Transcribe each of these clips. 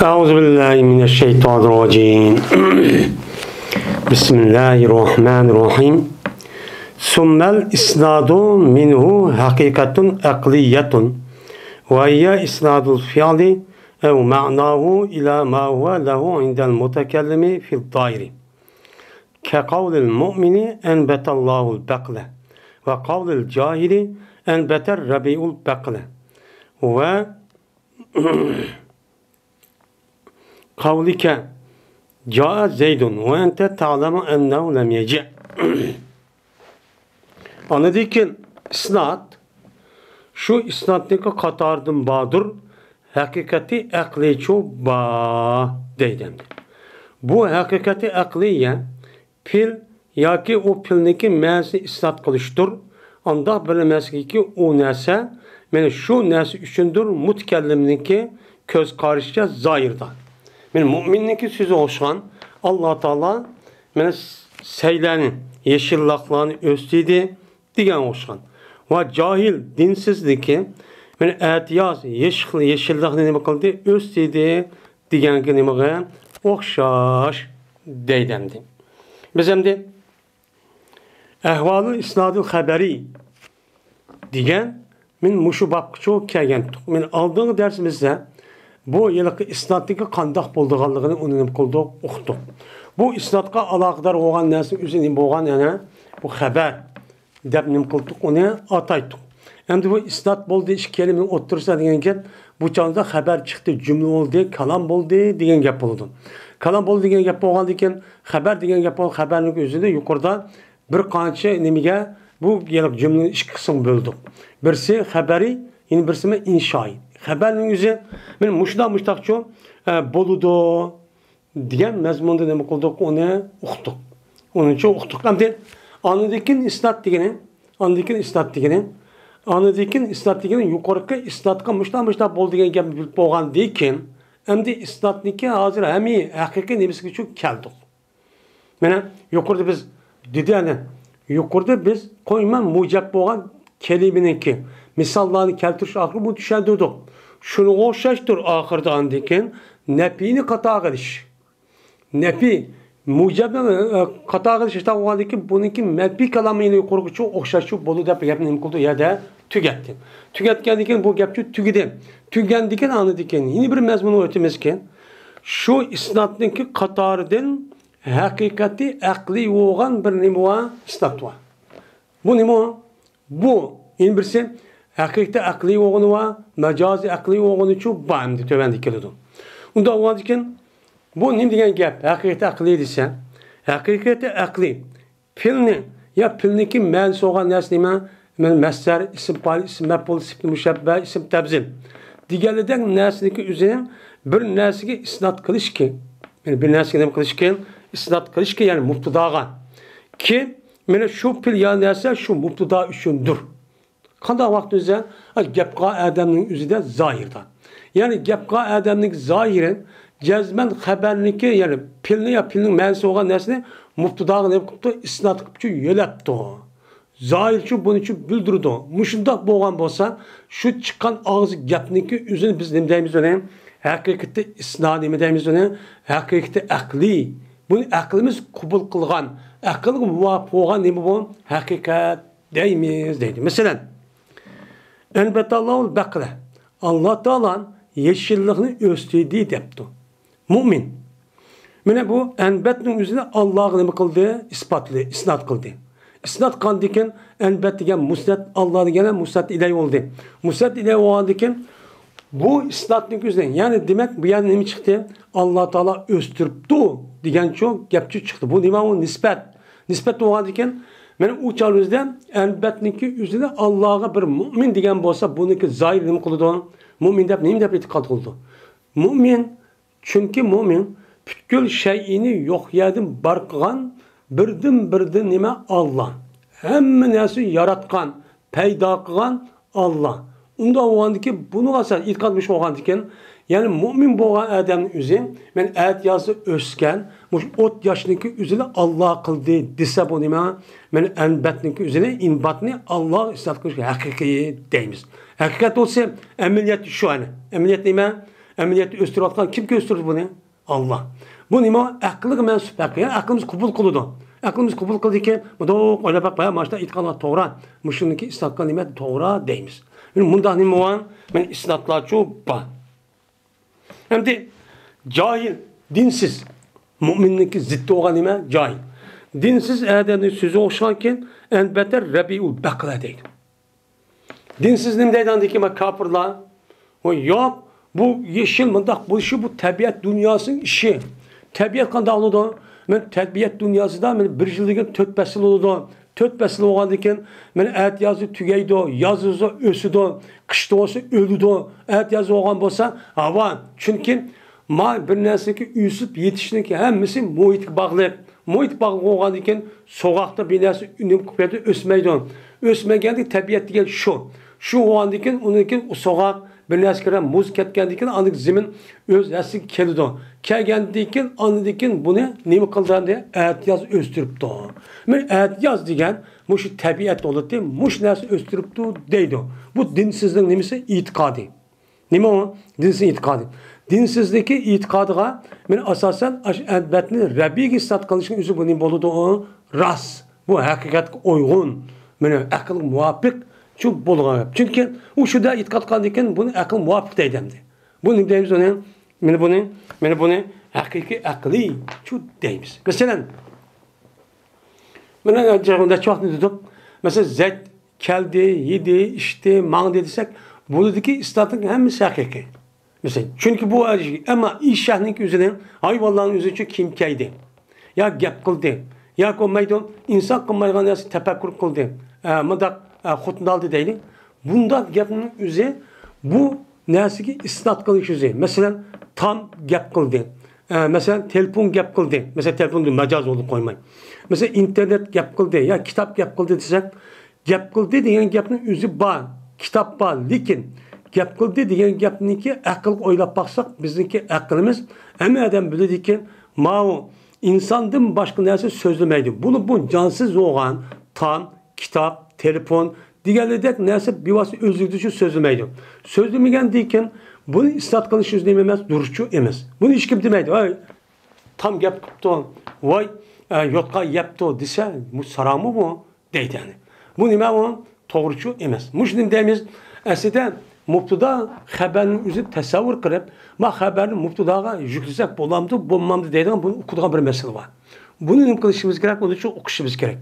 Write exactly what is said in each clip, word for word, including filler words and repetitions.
أعوذ بالله من الشيطان الرجيم. بسم الله الرحمن الرحيم. ثم الإسناد منه حقيقة عقلية، وهي إسناد الفعل أو معناه إلى ما هو له عند المتكلم في الظاهر، كقول المؤمن أنبت الله البقلة، وقول الجاهل أنبت الربيع البقلة، و قولك جاء زيد وأنت تعلم أنه لم يجئ. ئاندىن كېيىن ئىسناد، شۇ ئىسنادنىڭكى قاتارىدىن باردۇر، ھەقىقەتى ئەقلىيچۇ بار دەيدۇ ئەمدى. بۇ ھەقىقەتى ئەقلىيە پېئىل ياكى ئۇ پېئىلنىڭكى مەنىسىنى ئىسناد قىلىشتۇر. ئانداق بىر نەرسىگىكى ئۇ نەرسە، مانا شۇ نەرسە ئۈچۈندۇر مۇتەكەللىمنىڭكى كۆز قارىشىچە زاھىردا. مانا مۇئمىننىڭكى سۆزىگە ئوخشىغان، ئاللا تائالا مانا سەيلەرنى، يېشىللىقلارنى ئۆستۈردى دېگەنگە ئوخشىغان. ۋە جاھىل، دىنسىزنىڭكى مانا ئەتىياز، يېشىل-، يېشىللىقنى نېمە قىلدى؟ ئۆستۈردى دېگەنگە نېمىگە ئوخشاش دەيدۇ ئەمدى. بىز ئەمدى ئەھۋالۇل ئىسنادىل خەبەرى دېگەن، مەن مۇشۇ بابقىچۇ كەلگەنتۇق. مەن ئالدىنقى دەرسىمىزدە بۇ ھېلىقى ئىسنادنىڭكى قانداق بولىدىغانلىقىنى ئۇنى نېمە قىلدۇق؟ ئۇقتۇق. بۇ ئىسنادقا ئالاقىدار بولغان نەرسە ئۆزى نېمە بولغان؟ يەنە بۇ خەبەر دەپ نېمە قىلدۇق؟ ئۇنى ئاتايتتۇق. ئەمدى بۇ ئىسناد بولدى، ئىككى كەلىمىنىڭ ئوتتۇرىسىدا دېگەن گەپ، بۇ چاغدا خەبەر چىقتى، جۈملە بولدى، كالام بولدى دېگەن گەپ بولىدۇ. كالام بولدى دېگەن گەپ بولغاندىن كېيىن، خەبەر دېگەن گەپ بولغان، خەبەرنىڭ ئۆزىدە يۇقىرىدا بىر قانچە نېمىگە بۇ يەنە جۈملىنى ئىككى قىسىمغا بۆلدۇق. بىرسى خەبەرى، يەنە بىرسى ئىنشائى. خەبەرنىڭ ئۆزى، مەن مۇشۇنداق مۇشۇنداقچۇ، ئە، بولىدۇ دېگەن مەزمۇندا نېمە قىلدۇق؟ ئۇنى ئۇقتۇق. ئۇنىچۇ ئۇقتۇق. ئەمدى ئاندىن كېيىن ئىسناد دېگىنى، ئاندىن كېيىن ئىسناد دېگىنى، ئاندىن كېيىن ئىسناد دېگىنى يۇقىرىقى ئىسنادقا مۇشۇنداق مۇشۇنداق بولدى دېگەن گەپنى بىلىپ بولغاندىن كېيىن، ئەمدى ئىسنادنىڭكى ھازىر ھەممە ھەقىقىي نېمىسىگىچۇ كەلدۇق. مانا يۇقىرىدا بىز دېدى ئەنە، يۇقىرىدا بىز قويما مۇجەپ بولغان كەلىمىنىڭكى مىساللارنى كەلتۈرۈش ئارقىلىق بۇنى چۈشەندۈردۇق. شۇنىڭغا ئوخشاشتۇر ئاخىرىدا ئاندىن كېيىن نەپىينى قاتارغا ئېلىش. نەپىي مۇجەپنى، ئە، قاتارغا ئېلىش بولغاندىن كېيىن بۇنىڭكى مەنپىي كالامى يەنە يۇقىرىقىچۇ ئوخشاشچۇ بولىدۇ دەپ گەپنى نېمە قىلدى؟ يەردە تۈگەتتى. تۈگەتكەندىن كېيىن بۇ گەپچۇ تۈگىدى. تۈگەندىن كېيىن ئاندىن كېيىن يەنە بىر مەزمۇنغا ئۆتىمىزكەن. شۇ ئىسنادنىڭكى قاتارىدىن ھەقىقەتى ئەقلىي بولغان بىر نېمە بار؟ ئىسناد بار. بۇ نېمە؟ بۇ يەنە بىرسى ھەقىقىتى ئەقلىي بولغىنى بار، مەجازىي ئەقلىي بولغىنىچۇ بار ئەمدى تۆۋەندە كېلىدۇ. ئۇنداق بولغاندىكىن بۇ نېمە دېگەن گەپ؟ ھەقىقىتى ئەقلىي دېسە، ھەقىقىتى ئەقلىي پېئىلنى يا پېئىلنىڭكى مەنىسى بولغان نەرسە نېمە؟ مەن مەسدەر، ئىسىم پائىل، ئىسىم مەپئۇل، سىپىتى مۇشەببە، ئىسىم تەبزىم دېگەنلىدەك نەرسىنىڭكى ئۆزىنى بىر نەرسىگە ئىسناد قىلىشكى، يەنى بىر نەرسىگە نېمە قىلىشكى؟ ئىسناد قىلىشكى، يەنى مۇبتىداغا. كى، مانا شۇ پېئىل يا نەرسە شۇ مۇبتىدا ئۈچۈندۇر. قانداق ۋاقىت ئۆزى؟ ئا، گەپ قىلغان ئادەمنىڭ ئۆزىدە زاھىردا. يەنى گەپ قىلغان ئادەمنىڭ زاھىرى جەزمەن خەبەرنىڭكى، يەنى پېئىلنى يا پېئىلنىڭ مەنىسى بولغان نەرسىنى مۇبتىداغا نېمە قىپتۇ؟ ئىسناد قىپچۇ يۆلەپتۇ. زاھىرچۇ بۇنىچۇ بىلدۈرىدۇ. مۇشۇنداق بولغان بولسا، شۇ چىققان ئاغزى گەپنىڭكى ئۆزىنى بىز نېمە دەيمىز ئۇنى؟ ھەقىقىتى ئىسنا نېمە دەيمىز ئۇنى؟ ھەقىقىتى ئەقلىي. بۇنى ئەقلىمىز قوبۇل قىلغان، ئەقىلگە مۇۋاپىق بولغان نېمە بۇ؟ ھەقىقەت دەيمىز دەيدۇ. مەسىلەن، ئەنبەتاللاھۇل بەقلە، ئاللا تائالا يېشىللىقنى ئۆستۈردى دەپتۇ. مۇئمىن. مانا بۇ ئەنبەتنىڭ ئۆزىنى ئاللاغا نېمە قىلدى؟ ئىسپاتلىدى، ئىسناد قىلدى. ئىسناد قىلغاندىكىن ئەنبەت دېگەن مۇسنەد، ئاللا دېگەن مۇسنەد ئىلەي بولدى. مۇسنەد ئىلەي بولغاندىكىن بۇ ئىسنادنىڭ ئۆزىنى، يەنى دېمەك بۇ يەردە نېمە چىقتى؟ ئاللا تائالا ئۆستۈرۈپتۇ دېگەنچۇ گەپچۇ چىقتى. بۇ نېمە؟ ئۇ نىسبەت. نىسبەت بولغاندىكىن مانا ئۇ چاغدا ئەنبەتنىڭكى ئۆزىنى ئاللاغا بىر مۇئمىن دېگەن بولسا بۇنىڭكى زاھىرى نېمە قىلىدۇ؟ مۇئمىن دەپ نېمە دەپ ئېتىقاد قىلىدۇ؟ مۇئمىن چۈنكى مۇئمىن پۈتكۈل شەيئىنى يوق يەردىن بار قىلغان بىردىن بىردىن نېمە؟ ئاللا. ھەممە نەرسىنى ياراتقان، پەيدا قىلغان ئاللا. ئۇنداق بولغاندىكىن بۇنىڭغا ئاساس ئېتىقاد مۇشۇ بولغاندىكىن، يەنى مۇئمىن بولغان ئادەمنىڭ ئۆزى، مەن ئەتىيازدا ئۆسكەن مۇشۇ ئوت ياشنىڭكى ئۆزىنى ئاللا قىلدى دېسە بۇ نېمە؟ مەن ئەنبەتنىڭكى ئۆزىنى، ئىنباتنى ئاللاغا ئىسناد قىلىش ھەقىقىي دەيمىز. ھەقىقەت بولسا ئەمەلىيەت شۇ ئەنە. ئەمەلىيەت نېمە؟ ئەمەلىيەتتە ئۆستۈرۈۋاتقان كىمكى ئۆستۈردى بۇنى؟ ئاللا. بۇ نېمە؟ ئەقىلگە مەنسۇپ ھەق. يەنى ئەقلىمىز قوبۇل قىلىدۇ. ئەقلىمىز قوبۇل قىلىدىكەن، مۇنداق ئويلاپ باق، ھە، مانا شۇنداق ئېيتقانلار توغرا. مۇشۇنىڭكى ئىسناتقا نېمە توغرا دەيمىز. مۇنداق نېمە بار؟ مانا ئىسناتلارچۇ بار. ئەمدى جاھىل، دىنسىز، مۇئمىننىڭكى زىتى بولغان نېمە؟ جاھىل. دىنسىز ئادەمنىڭ سۆزى ئوخشىغانكەن، ئەنبەتەر رەبىئۇل بەقلە دەيدۇ. دىنسىز نېمە دەيدۇ ئاندىن كېيىن كاپىرلار؟ ۋە ياق، بۇ يېشىل مۇنداق بولۇشى، بۇ تەبىئەت دۇنياسىنىڭ ئىشى. تەبىئەت قانداق بولىدۇ؟ مەن تەبىئەت دۇنياسىدا مەن بىر يىل دېگەن تۆت پەسىل بولىدۇ. تۆت پەسىل بولغاندىن كېيىن، مەن ئەتىيازى تۈگەيدۇ، يازى بولسا ئۆسىدۇ، قىشتا بولسا ئۆلىدۇ. ئەتىيازى بولغان بولسا ھاۋا. چۈنكى ما بىر نەرسىگە ئۆسۈپ يېتىشنىڭكى ھەممىسى مۇھىتقا باغلىق. مۇھىت باغلىق بولغاندىن كېيىن سوغۇقتا بىر نەرسە ئۈنۈم قىلىپ ئۆسمەيدۇ. ئۆسمىگەندىكى تەبىئەت دېگەن شۇ. شۇ بولغاندىن كېيىن، ئۇنىڭدىن كېيىن ئۇ سوغۇق بىر نەرسە كىرە، مۇز كەتكەندىن كېيىن ئاندىن زېمىن ئۆز ھەسسىگە كېلىدۇ. كەلگەندىن كېيىن، ئاندىن كېيىن بۇنى نېمە قىلدى؟ ئەتىياز ئۆستۈرۈپتۇ. مانا ئەتىياز دېگەن مۇشۇ تەبىئەت ھالىتى، مۇشۇ نەرسە ئۆستۈرۈپتۇ دەيدۇ. بۇ دىنسىزنىڭ نېمىسى؟ ئېتىقادى. نېمە ئۇ؟ دىنسىز ئېتىقادى. دىنسىزنىڭكى ئېتىقادىغا مانا ئاساسەن ئاشۇ ئەنبەتنى رەببىگە ئىسنات قىلىشنىڭ ئۆزى بۇ نېمە بولىدۇ؟ ئۇ راست. بۇ ھەقىقەتكە ئۇيغۇن. مانا ئەقىلگە مۇۋاپىق شۇ بولغان گەپ. چۈنكى ئۇ شۇنداق ئېتىقاد قىلغاندىن كېيىن بۇنى ئەقىل مۇۋاپىق دەيدۇ ئەمدى. بۇ نېمە دەيمىز ئۇنى؟ مانا بۇنى، مانا بۇنى ھەقىقىي ئەقلىي شۇ دەيمىز. مەسىلەن، مانا نەچچە ۋاقىتنى دېدۇق. مەسىلەن، زەيد كەلدى، يېدى، ئىچتى، ماڭدى دېسەك، بۇنىڭدىكى ئىسپاتنىڭ ھەممىسى ھەقىقىي. مەسىلەن، چۈنكى بۇ، ئەمما ئېشەكنىڭكى ئۆزىنىڭ، ھايۋانلارنىڭ ئۆزىچۇ كىيىم كىيدى، يا گەپ قىلدى، ياكى بولمايدۇ، ئىنسان قىلمايدىغان نەرسە تەپەككۇر قىلدى، ئە، مۇنداق، ئە، خوتۇن ئالدى دەيلى. بۇنداق گەپنىڭ ئۆزى بۇ نەرسىگە ئىسپات قىلىش ئۆزى. مەسىلەن، تام گەپ قىلدى. ئە، مەسىلەن، تېلېفون گەپ قىلدى. مەسىلەن، تېلېفوندا مەجاز يولدا قويماي. مەسىلەن، ئىنتېرنېت گەپ قىلدى يا كىتاب گەپ قىلدى دېسەك، گەپ قىلدى دېگەن گەپنىڭ ئۆزى بار، كىتاب بار، لېكىن گەپ قىلدى دېگەن گەپنىڭكى ئەقىلگە ئويلاپ باقساق، بىزنىڭكى ئەقلىمىز ھەممە ئادەم بىلىدىكى، ماۋۇ ئىنساندىن باشقا نەرسە سۆزلىمەيدۇ. بۇنى بۇ جانسىز بولغان تام، كىتاب، تېلېفون دېگەنلىرىدەك نەرسە بىۋاسىتە ئۆزلۈكىدىن سۆزلىمەيدۇ. سۆزلىمىگەندىن كېيىن بۇنى ئىسپات قىلىش ئۆزى نېمە ئەمەس؟ دۇرۇسچۇ ئەمەس. بۇنى ھېچكىم دېمەيدۇ. ۋاي، تام گەپ قىپتۇ، ۋاي، ئە، يوتقان يەپتۇ دېسە، بۇ ساراڭمۇ بۇ؟ دەيدۇ يەنى. بۇ نېمە ئۇ؟ توغرىچۇ ئەمەس. مۇشۇنى دەيمىز، ئەسلىدە مۇبتىدا خەبەرنىڭ ئۆزىنى تەسەۋۋۇر قىلىپ، ما خەبەرنى مۇبتىداغا يۈكلىسەك بولامدۇ، بولمامدۇ دەيدىغان بۇنى ئۇقىدىغان بىر مەسىلە بار. بۇنى نېمە قىلىشىمىز كېرەك؟ بۇنى شۇ ئۇقۇشىمىز كېرەك.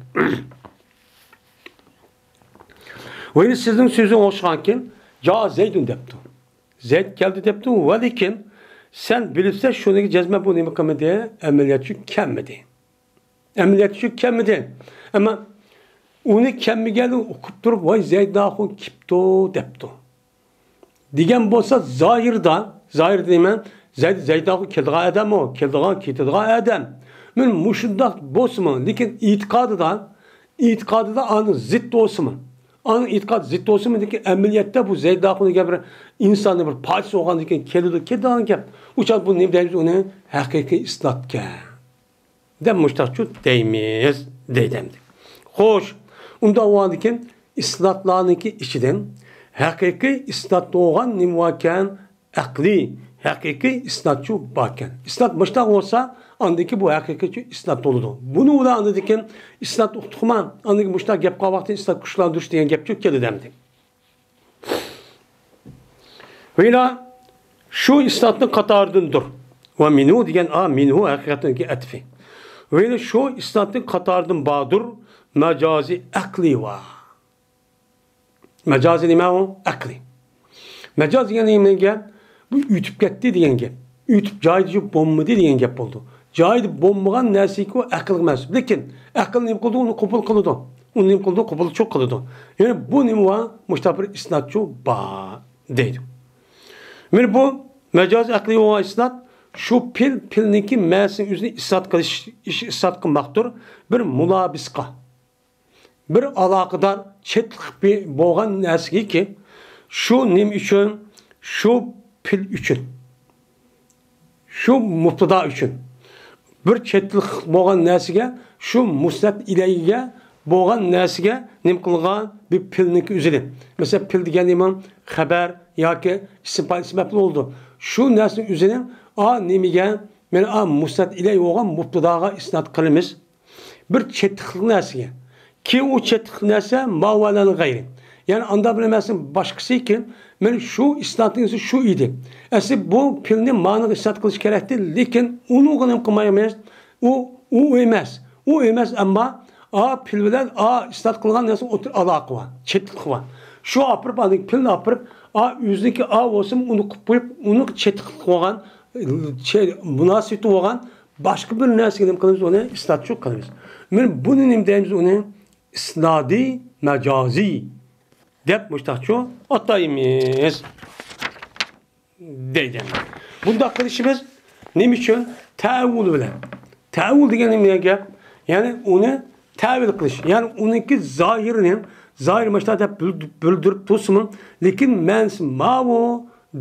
ۋە يەنە سىزنىڭ سۆزىڭىز ئوخشىغانكەن، جا زەيدۇن دەپتۇ. زەيد كەلدى دەپتۇ، ۋە لېكىن سەن بىلىپسەن شۇنىڭغا جەزمەن بۇ نېمە قىلمىدى؟ ئەمەلىيەتچۇ كەلمىدى. ئەمەلىيەتچۇ كەلمىدى. ئەمما ئۇنى كەلمىگەننى ئۇقۇپ تۇرۇپ، ۋاي زەيداخۇن كېپتۇ دەپتۇ. دېگەن بولسا زاھىردا، زاھىردا دەيمەن، زەيد، زەيداخۇن كېلىدىغان ئادەم ئۇ، كېلىدىغان، كېتىدىغان ئادەم. مانا مۇشۇنداق بولسىمۇ، لېكىن ئېتىقادىدا، ئېتىقادىدا ئانىڭ زىت بولسىمۇ، ئانىڭ ئېتىقاد زىت بولسىمۇ، لېكىن ئەمەلىيەتتە بۇ زەيداخۇن دېگەن بىر ئىنساننىڭ بىر پارچىسى بولغاندىن كېيىن كېلىدۇ، كېلىدىغان گەپ. ئۇ چاغدا بۇ نېمە دەيمىز ئۇنى؟ ھەقىقىي ئىسناتكەن دەپ مۇشتاقچۇ دەيمىز، دەيدۇ ئەمدى. خوش، ئۇنداق بولغاندىكىن ئىسناتلارنىڭكى ئىچىدىن ھەقىقىي ئىسنات بولغان نېمە باركەن؟ ئەقلىي، ھەقىقىي ئىسناتچۇ باركەن. ئىسنات مۇشتاق بولسا، ئاندىكى بۇ ھەقىقىيچۇ ئىسنات بولىدۇ. بۇنى ئۇلار ئاندىن كېيىن ئىسنات ئۇقتۇقما، ئاندىن كېيىن مۇشتاق گەپ قىلغان ۋاقتىدا ئىسنات كۈچلەندۈرۈش دېگەن گەپچۇ كېلىدۇ ئەمدى. ۋە يەنە شۇ ئىسناتنىڭ قاتارىدىندۇر. ۋە مىنھۇ دېگەن ئا، مىنھۇ ھەقىقەتنىڭكى ئەتفى. ۋە يەنە شۇ ئىسناتنىڭ قاتارىدىن باردۇر، مەجازى ئەقلىي ۋە. مەجازى نېمە ئۇ؟ ئەقلىي. مەجاز دېگەن نېمە دېگەن؟ بۇ ئۆتۈپ كەتتى دېگەن گەپ. ئۆتۈپ جايىدا بولمىدى دېگەن گەپ بولىدۇ. جايىدا بولمىغان نەرسىكى ئۇ ئەقىلگە مەنسۇپ. لېكىن ئەقىل نېمە قىلىدۇ؟ ئۇنى قوبۇل قىلىدۇ. ئۇنى نېمە قىلىدۇ؟ قوبۇلچۇ قىلىدۇ. يەنى بۇ نېمە بار؟ مۇشۇنداق بىر ئىسناتچۇ بار دەيدۇ. مانا بۇ مەجازى ئەقلىي بولغان ئىسنات شۇ پېئىل، پېئىلنىڭكى مەنىسىنى ئۆزىنى ئىسپات قىلىش، ئىش-، ئىسپات قىلماقتۇر. بىر مۇلابىسقا، بىر ئالاقىدار چەتلىك بى-، بولغان نەرسىگىكى، شۇ نېمە ئۈچۈن؟ شۇ پېئىل ئۈچۈن. شۇ مۇبتىدا ئۈچۈن. بىر چەتلىك بولغان نەرسىگە، شۇ مۇسنەد ئىلەيگە بولغان نەرسىگە نېمە قىلغان؟ بىر پېئىلنىڭكى ئۆزىنى. مەسىلەن، پېئىل دېگەن نېمە؟ خەبەر ياكى ئىسىم پائىل، ئىسىم مەپئۇل بولىدۇ. شۇ نەرسىنىڭ ئۆزىنى ئا نېمىگە، مانا ئا مۇسنەد ئىلەيھى بولغان مۇبتىداغا ئىسناد قىلىمىز. بىر چېتىقلىق نەرسىگە. كېيىن ئۇ چېتىقلىق نەرسە ما ۋە لەنىڭ غەيرى. يەنى ئاندا بىر نەرسىنىڭ باشقىسىكىن، مانا شۇ ئىسنادنىڭ ئۆزى شۇ ئىدى. ئەسلى بۇ پېئىلنى مانىغا ئىسناد قىلىش كېرەكتى، لېكىن ئۇنىڭغا نېمە قىلمايمىز؟ ئۇ، ئۇ ئەمەس. ئۇ ئەمەس، ئەمما ئا پېئىل بىلەن ئا ئىسناد قىلغان نەرسە ئوتتۇرا ئالاقە بار، چېتىقلىق بار. شۇ ئاپىرىپ، ئاندىن پېئىلنى ئاپىرىپ، ئا ئۆزىنىڭكى ئا بولسىمۇ، ئۇنى قىلىپ قويۇپ، ئۇنىڭ چېتىقلىق بولغان، چې-، مۇناسىۋىتى بولغان باشقا بىر نەرسىگە نېمە قىلىمىز؟ ئۇنى ئىسنادچۇ قىلىمىز. مانا بۇنى نېمە دەيمىز؟ ئۇنى ئىسنادى مەجازى دەپ مۇشتاقچۇ ئاتايمىز. دەيدۇ. بۇنداق قىلىشىمىز نېمە ئۈچۈن؟ تەئەۋۋۇل بىلەن. تەئەۋۋۇل دېگەن نېمە گەپ؟ يەنى ئۇنى تەئۋىل قىلىش. يەنى ئۇنىڭكى زاھىرىنى، زاھىر ماشتا دەپ بىلدۈرۈپ تۇرسىمۇ، لېكىن مەنىسى ماۋۇ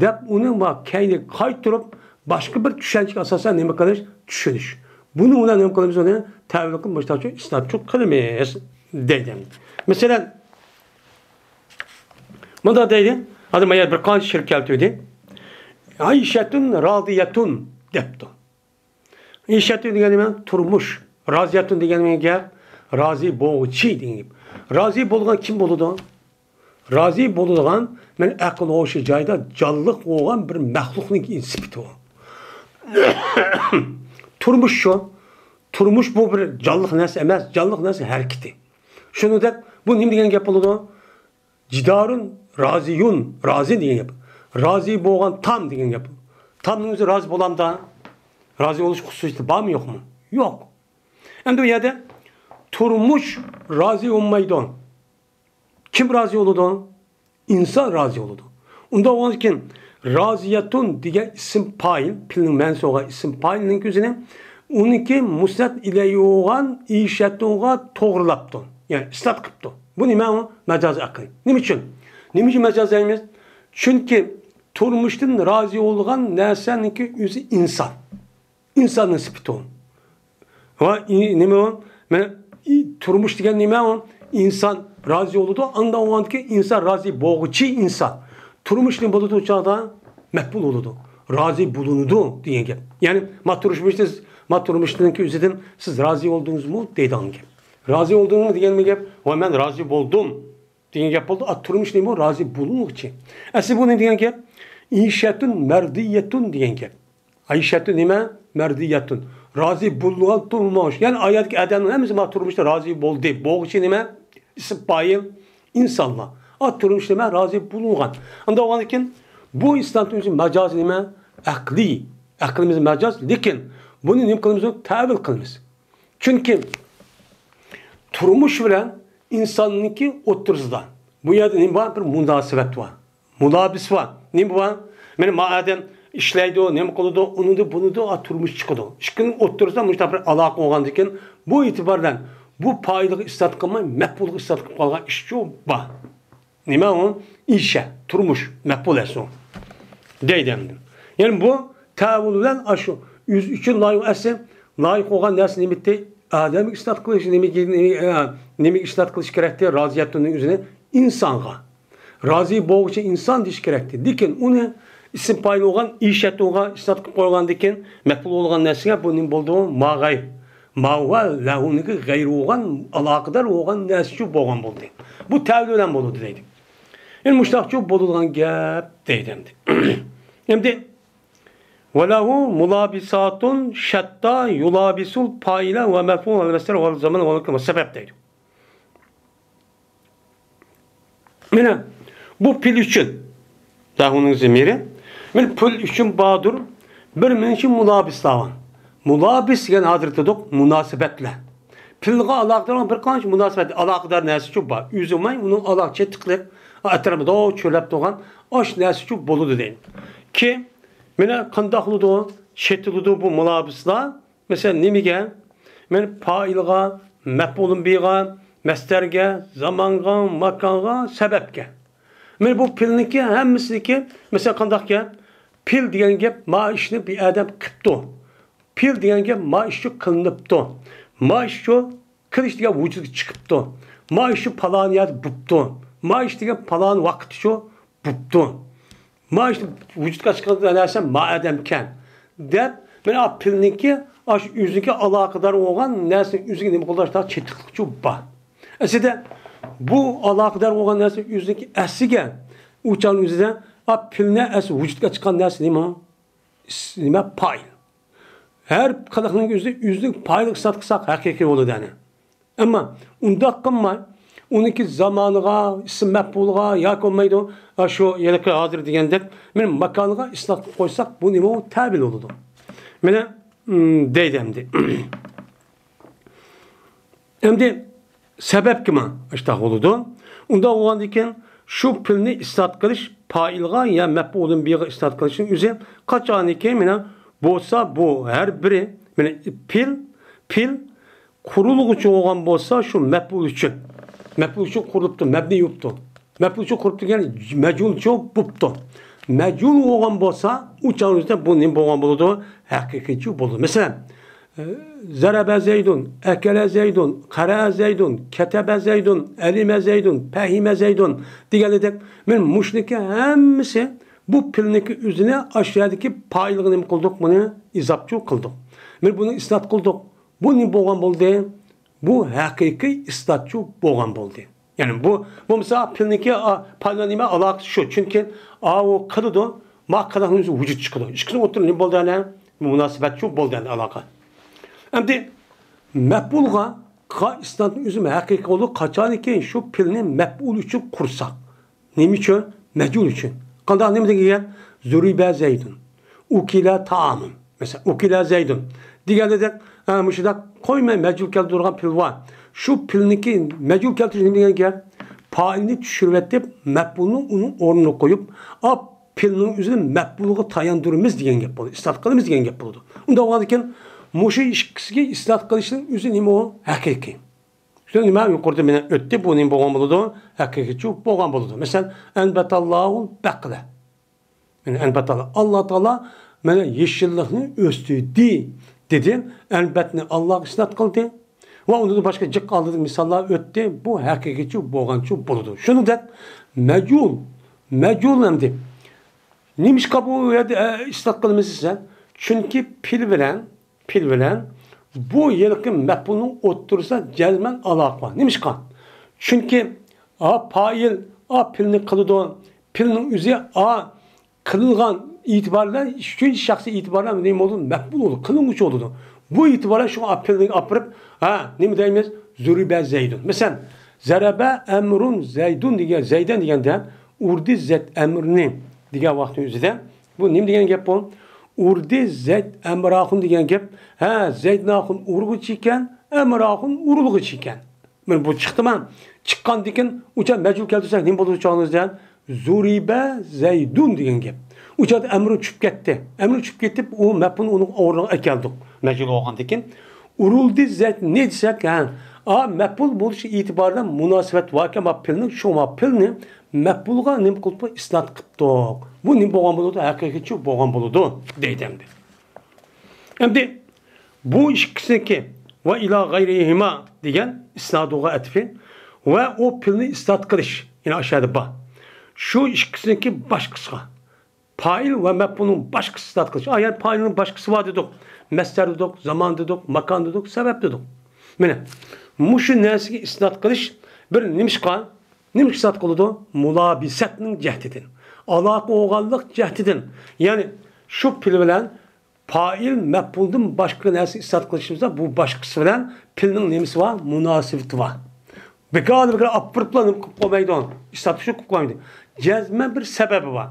دەپ ئۇنى ما كەينىگە قايتۇرۇپ، باشقا بىر چۈشەنچىگە ئاساسەن نېمە قىلىش؟ چۈشىنىش. بۇنى بىلەن نېمە قىلىمىز؟ ئۇنى تەئۋىل قىلىپ مۇشتاقچۇ ئىسنادچۇ قىلىمىز دەيدۇ. مەسىلەن، مۇنداق دەيدۇ. ھازىر مانا بىر قانچە شېئىر كەلتۈردى. ئەيشەتۇن رازىيەتۇن دەپتۇ. ئەيشەتۇن دېگەن نېمە؟ تۇرمۇش. رازىيەتۇن دېگەن نېمە گەپ؟ رازى بولغۇچى دېگەن گەپ. رازى بولغان كىم بولىدۇ؟ رازى بولىدىغان، مانا ئەقىل ھوشى جايىدا جانلىق بولغان بىر مەخلۇقنىڭ سۈپىتى ئۇ. تۇرمۇش شۇ. تۇرمۇش بۇ بىر جانلىق نەرسە ئەمەس، جانلىق نەرسە ھەرىكىتى. شۇنىڭدەك بۇ نېمە دېگەن گەپ بولىدۇ؟ جىدارۇن رازىيۇن، رازى دېگەن گەپ. رازى بولغان تام دېگەن گەپ. تامنىڭ ئۆزى رازى بولامدا؟ رازى بولۇش خۇسۇسىيىتى بارمۇ، يوقمۇ؟ يوق. ئەمدى بۇ يەردە تۇرمۇش رازى بولمايدۇ. كىم رازى بولىدۇ؟ ئىنسان رازى بولىدۇ. ئۇنداق بولغاندىكىن، رازىيەتۇن دېگەن ئىسىم پائىل، پېئىلنىڭ مەنىسى بولغان ئىسىم پائىلنىڭ ئۆزىنى ئۇنىڭكى مۇسنەد ئىلەيھى بولغان ئەيشەتۇنغا توغرىلاپتۇ. يەنى ئىسناد قىپتۇ. بۇ نېمە ئۇ؟ مەجازىي ئەقىل. نېمە ئۈچۈن؟ نېمە ئۈچۈن مەجاز دەيمىز؟ چۈنكى تۇرمۇشتىن رازى بولىدىغان نەرسىنىڭكى ئۆزى ئىنسان. ئىنساننىڭ سۈپىتى ئۇ. ۋە ئى-، نېمە ئۇ؟ مانا، ئى-، تۇرمۇش دېگەن نېمە ئۇ؟ ئىنسان رازى بولىدۇ، ئاندىن ئۇنىڭدىكى ئىنسان رازى بولغۇچى ئىنسان. تۇرمۇش نېمە بولىدۇ ئۇ چاغدا؟ مەپئۇل بولىدۇ. رازى بولۇنىدۇ دېگەن گەپ. يەنى، ما تۇرمۇشنى، ما تۇرمۇشنىڭكى ئۆزىدىن سىز رازى بولدىڭىزمۇ دەيدىغان گەپ. رازى بولدۇڭمۇ دېگەن گەپ، ۋە مەن رازى بولدۇم. دېگەن گەپ بولدى. ئا، تۇرمۇش نېمە؟ رازى بولۇنغۇچى. ئەسلى بۇ نېمە دېگەن گەپ؟ ئىشەتۇن مەردىيەتۇن دېگەن گەپ. ئىشەتۇن نېمە؟ مەردىيەتۇن. رازى بولۇنغان تۇرمۇش. يەنى ئايەتتىكى ئادەمنىڭ ھەممىسى ما تۇرمۇشتا رازى بولدى. بولغۇچى نېمە؟ ئىسىم پائىل، ئىنسانلار. ئا، تۇرمۇش نېمە؟ رازى بولۇنغان. ئانداق بولغاندىن كېيىن بۇ ئىسلام تۇرمۇشى ماجازى نېمە؟ ئەقلىي. ئەقلىمىز ماجاز، لېكىن بۇنى نېمە قىلىمىز؟ تەئۋىل قىلىمىز. چۈنكى تۇرمۇش بىلەن ئىنساننىڭكى ئوتتۇرىسىدا بۇ يەردە نېمە بار؟ بىر مۇناسىۋەت بار. مۇلابىس بار. نېمە بار؟ مانا ما ئادەم ئىشلەيدۇ، نېمە قىلىدۇ، ئۇنىدۇ، بۇنىدۇ، ئا، تۇرمۇش چىقىدۇ. ئىككىنىڭ ئوتتۇرىسىدا مۇشۇنداق بىر ئالاقە بولغاندىكىن، بۇ ئېتىبار بىلەن بۇ پائىلغا ئىسناد قىلماي، مەپئۇلغا ئىسناد قىلىپ قالغان ئىشچۇ بار. نېمە ئۇ؟ ئىشە، تۇرمۇش، مەپئۇل ئەسلى ئۇ. دەيدۇ ئەمدى. يەنى بۇ تەئەۋۋۇل بىلەن ئاشۇ ئۆزى ئۈچۈن لايىق ئەسلى، لايىق بولغان نەرسە نېمىتى؟ ئادەمگە ئىسناد قىلىش، نېمىگە، نېمە، ئە، نېمىگە ئىسناد قىلىش كېرەكتى؟ رازىيەتۇننىڭ ئۆزىنى ئىنسانغا. رازى بولغۇچى ئىنسان دېيىش كېرەكتى. لېكىن ئۇنى ئىسىم پائىل بولغان ئىشەتۇنغا ئىسناد قىلىپ قويغاندىكىن، مەپئۇل بولغان نەرسىگە بۇ نېمە بولىدۇ؟ ما غەير. ما ۋە لەھۇنىڭكى غەيرى بولغان، ئالاقىدار بولغان نەرسىچۇ بولغان بولدى. بۇ تەئۋىل بىلەن بولىدۇ دەيدۇ. ئەمدى مۇشۇنداقچۇ بولىدىغان گەپ دەيدۇ ئەمدى. ئەمدى ۋە لەھۇ مۇلابىساتۇن شەتتا يۇلابىسۇل پائىلە ۋە مەفئۇل ۋەل مەسدەر ۋەل زامان ۋەل مەكان ۋەس سەبەب دەيدۇ. مانا بۇ پېئىل ئۈچۈن. لەھۇنىڭ زېمىرى. مانا پېئىل ئۈچۈن باردۇر. بىر مۇنچە مۇلابىسلار بار. مۇلابىس دېگەن ھازىر دېدۇق، مۇناسىۋەتلەر. پېئىلغا ئالاقىدار بولغان بىر قانچە مۇناسىۋەت، ئالاقىدار نەرسىچۇ بار. ئۆزى بولماي، ئۇنىڭ ئالاقە چېتىقلىق، ئەتراپىدا چۆرىلەپ تۇرغان ئاش نەرسىچۇ بولىدۇ دەيدۇ. كى، مانا قانداق بولىدۇ؟ چېتىلىدۇ بۇ مۇلابىسلار. مەسىلەن، نېمىگە؟ مانا پائىلغا، مەپئۇلۇن بىغا، مەسدەرگە، زامانغا، ماكانغا، سەبەبكە. مانا بۇ پېئىلنىڭكى ھەممىسىنىڭكى، مەسىلەن، قانداق گەپ؟ پېئىل دېگەن گەپ ما ئىشنى بىر ئادەم قىپتۇ. پېئىل دېگەن گەپ ما ئىشچۇ قىلىنىپتۇ. ما ئىشچۇ قىلىش دېگەن ۋۇجۇدقا چىقىپتۇ. ما ئىشچۇ پالان يەردە بوپتۇ. ما ئىش دېگەن پالان ۋاقىتچۇ بوپتۇ. ما ئىشتە ۋۇجۇدقا چىققان نەرسە ما ئادەمكەن دەپ، مانا پىلنىڭكى ئاشۇ ئۆزىگە ئالاقىدار بولغان نەرسىنى ئۆزىگە نېمە قىلدى؟ ئاشۇنداق چېتىقلىقچۇ بار. ئەسلىدە بۇ ئالاقىدار بولغان نەرسە ئۆزىنىڭكى ئەسلىگە، ئۇ چاغنىڭ ئۆزىدە ئا پىلنى ئەسلى ۋۇجۇدقا چىققان نەرسە نېمە؟ نېمە؟ پائىل. ھەر قىلىقنىڭ ئۆزى ئۆزىنىڭ پائىلىنى ئىسپات قىلساق ھەقىقىي بولىدۇ، يەنى. ئەمما ئۇنداق قىلماي، ئۇنىڭكى زامانىغا، ئىسىم مەپئۇلغا ياكى بولمايدۇ، شۇ ھېلىقى ھازىر دېگەندەك، مانا ماكانغا ئىسپات قىلىپ قويساق، بۇ نېمە؟ ئۇ تەۋىل بولىدۇ. مانا، ئىم، دەيدۇ ئەمدى. ئەمدى سەۋەبكىمۇ ئىشتاق بولىدۇ. ئۇنداق بولغاندىن كېيىن شۇ پىلنى ئىسپات قىلىش پائىلغا يا مەپئۇلۇن بىغا ئىسپات قىلىشنىڭ ئۆزى قاچانكى مانا بولسا بۇ ھەر بىرى مانا پىل، پىل قۇرۇلغۇچى بولغان بولسا شۇ مەپئۇل ئۈچۈن. مەپئۇل ئۈچۈن قۇرۇلۇپتۇ، مەبنى بوپتۇ. مەپئۇل ئۈچۈن قۇرۇپ دېگەن مەجھۇلچۇ بوپتۇ. مەجھۇل بولغان بولسا ئۇ چاغدا بۇ نېمە بولغان بولىدۇ؟ ھەقىقىيچۇ بولىدۇ. مەسىلەن، زەرەبە زەيدۇن، ئەكەلە زەيدۇن، قەرەئە زەيدۇن، كەتەبە زەيدۇن، ئەلىمە زەيدۇن، پەھىمە زەيدۇن دېگەنلىدەك، مانا مۇشۇنىڭكى ھەممىسى بۇ پىلنىڭكى ئۆزىنى ئاشۇ يەردىكى پائىلغا نېمە قىلدۇق؟ بۇنى ئىزاپچۇ قىلدۇق. مانا بۇنى ئىسپات قىلدۇق. بۇ نېمە بولغان بولدى؟ بۇ ھەقىقىي ئىسپاتچۇ بولغان بولدى. يەنى بۇ، بولمىسا پىلنىڭكى، ئا، پائىل بىلەن نېمە ئالاقىسى شۇ. چۈنكى ئاۋۇ قىلىدۇ، ما قىلىقنىڭ ئۆزى ۋۇجۇد چىقىدۇ. ئىككىسىنىڭ ئوتتۇرىدا نېمە بولدى ئەنە؟ مۇناسىۋەتچۇ بولدى ئەنە ئالاقە. ئەمدى مەپئۇلغا قا ئىسنادنىڭ ئۆزى ھەقىقىي بولىدۇ. قاچانكى شۇ پىلنى مەپئۇل ئۈچۈن قۇرساق. نېمە ئۈچۈن؟ مەجھۇل ئۈچۈن. قانداق نېمە دېگەن؟ زۇرىبە زەيدۇن. ئۇكىلە تائامۇن. مەسىلەن، ئۇكىلە زەيدۇن دېگەندەك، ھە، مۇشۇنداق قويماي مەجھۇل كەلتۈرىدىغان پىل بار. شۇ پىلنىڭكى مەجھۇل كەلتۈرۈش نېمە دېگەن گەپ؟ پائىلنى چۈشۈرۈۋېتىپ، مەپئۇلنى ئۇنىڭ ئورنىغا قويۇپ، ئا پىلنىڭ ئۆزىنى مەپئۇلغا تاياندۇرىمىز دېگەن گەپ بولىدۇ. ئىسپات قىلىمىز دېگەن گەپ بولىدۇ. ئۇنداق بولغاندىكىن، مۇشۇ ئىككىسىگە ئىسپات قىلىشنىڭ ئۆزى نېمە ئۇ؟ ھەقىقىي. شۇ نېمە يۇقىرىدا مانا ئۆتتى، بۇ نېمە بولغان بولىدۇ؟ ھەقىقىيچۇ بولغان بولىدۇ. مەسىلەن، ئەنبەتاللاھۇل بەقلە. مانا ئەنبەتاللا، ئاللا تائالا مانا يېشىللىقنى ئۆستۈردى دېدى. ئەنبەتنى ئاللاغا ئىسناد قىلدى. ۋە ئۇندىن باشقا جىق ئالدىدا مىساللار ئۆتتى. بۇ ھەقىقىيچۇ بولغانچۇ بولىدۇ. شۇنىڭدەك مەجھۇل، مەجھۇل ئەمدى نېمىشقا بۇ يەردە، ئە، ئىسپات قىلىمىز دېسە، چۈنكى پىل بىلەن، پىل بىلەن بۇ ھېلىقى مەپئۇلنىڭ ئوتتۇرىسىدا جەزمەن ئالاقە بار. نېمىشقا؟ چۈنكى ئا پائىل، ئا پىلنى قىلىدۇ، پىلنىڭ ئۆزى ئا قىلىنغان ئېتىبار بىلەن، ئۈچىنچى شەخس ئېتىبار بىلەن نېمە بولىدۇ؟ مەپئۇل بولىدۇ، قىلىنغۇچى بولىدۇ. بۇ ئېتىبار بىلەن شۇڭا پىلنى ئاپىرىپ، ھە، نېمە دەيمىز؟ زۇرىبە زەيدۇن. مەسىلەن، زەرەبە ئەمرۇن زەيدۇن دېگەن، زەيدەن دېگەندە، ئۇردى زەيد ئەمرنى دېگەن ۋاقىتنىڭ ئۆزىدە، بۇ نېمە دېگەن گەپ بۇ؟ ئۇردى زەيد ئەمراخۇن دېگەن گەپ. ھە، زەيدناخۇن ئۇرغۇچى ئىكەن، ئەمراخۇن ئۇرۇلغۇچى ئىكەن. مانا بۇ چىقتىما؟ چىققاندىكىن ئۇچا مەجھۇل كەلتۈرسەك نېمە بولىدۇ چاغىڭىزدا؟ زۇرىبە زەيدۇن دېگەن گەپ. ئۇچادا ئەمرۇن چۈشۈپ كەتتى. ئەمرۇن چۈشۈپ كېتىپ، ئۇ مەپئۇلنى ئۇنىڭ ئورنىغا ئەكەلدۇق. مەجھۇل بولغاندىكىن. ئۇرۇلدى زەيد نى دېسەك، ھە، ئا، مەپئۇل بولۇش ئېتىبارى بىلەن مۇناسىۋەت باركەن، ما پىلنىڭ، شۇ ما پىلنى مەپئۇلغا نېمە قىلىپ ئىسناد قىپتۇق. بۇ نېمە بولغان بولىدۇ؟ ھەقىقىيچۇ بولغان بولىدۇ، دەيدۇ ئەمدى. ئەمدى بۇ ئىككىسىنىڭكى ۋە ئىلا غەيرىھىما دېگەن ئىسنادۇغا ئەتىپى ۋە ئۇ پىلنى ئىسناد قىلىش، يەنى ئاشۇ يەردە بار. شۇ ئىككىسىنىڭكى باشقىسىغا، پائىل ۋە مەپئۇلنىڭ باشقىسى ئىسناد قىلىش. ئا، يەنى پائىلنىڭ باشقىسى بار دېدۇق، مەسدەر دېدۇق، زامان دېدۇق، ماكان دېدۇق، سەۋەب دېدۇق. مانا مۇشۇ نەرسىگە ئىسناد قىلىش بىر نېمىشقا، نېمىشقا ئىسناد قىلىدۇ؟ مۇلابىسەتنىڭ جەھىتىدىن، ئالاقە بولغانلىق جەھىتىدىن. يەنى شۇ پىل بىلەن پائىل، مەپئۇلدىن باشقا نەرسە ئىسپات قىلىشىمىزدا، بۇ باشقىسى بىلەن پىلنىڭ نېمىسى بار؟ مۇناسىۋىتى بار. بىكار بىكار ئاپىرىپلا نېمە قىلىپ قويمايدۇ، ئىسپات شۇ قىلىپ قويمايدۇ. جەزمەن بىر سەۋەبى بار.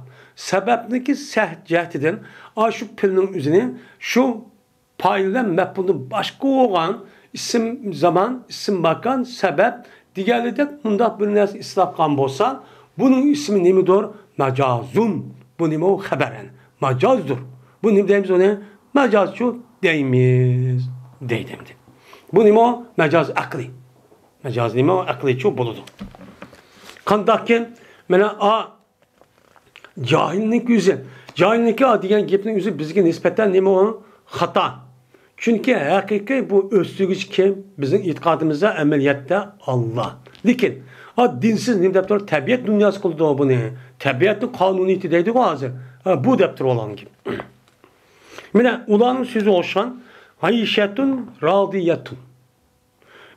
سەۋەبنىڭكى سەھ-، جەھىتىدىن ئاشۇ پىلنىڭ ئۆزىنى شۇ پائىل بىلەن مەپئۇلدىن باشقا بولغان ئىسىم زامان، ئىسىم ماكان، سەۋەب دېگەنلىدەك مۇنداق بىر نەرسە ئىسپات قىلغان بولسا، بۇنىڭ ئىسمى نېمىدۇر؟ مەجازۇن. بۇ نېمە؟ ئۇ خەبەر، يەنى ماجازدۇر. بۇ نېمە دەيمىز ئۇنى؟ ماجازچۇ دەيمىز، دەيدۇ ئەمدى. بۇ نېمە؟ ئۇ ماجاز ئەقلىي. ماجاز نېمە؟ ئۇ ئەقلىيچۇ بولىدۇ. قانداقكىن، مانا، ئا، جاھىلنىڭكى ئۆزى. جاھىلنىڭكى، ئا، دېگەن گەپنىڭ ئۆزى بىزگە نىسبەتەن نېمە ئۇ؟ خاتا. چۈنكى ھەقىقىي بۇ ئۆستۈرگۈچى كىم؟ بىزنىڭ ئېتىقادىمىزدا، ئەمەلىيەتتە ئاللا. لېكىن ھا، دىنسىز نېمە دەپ تۇرۇپ، تەبىئەت دۇنياسى قىلىدۇ بۇنى. تەبىئەتنىڭ قانۇنىيىتى دەيدىغۇ ھازىر. ھا، بۇ دەپ تۇرۇۋالغان گەپ. مانا ئۇلارنىڭ سۆزىگە ئوخشىغان، «ئەيشەتۇن رازىيەتۇن».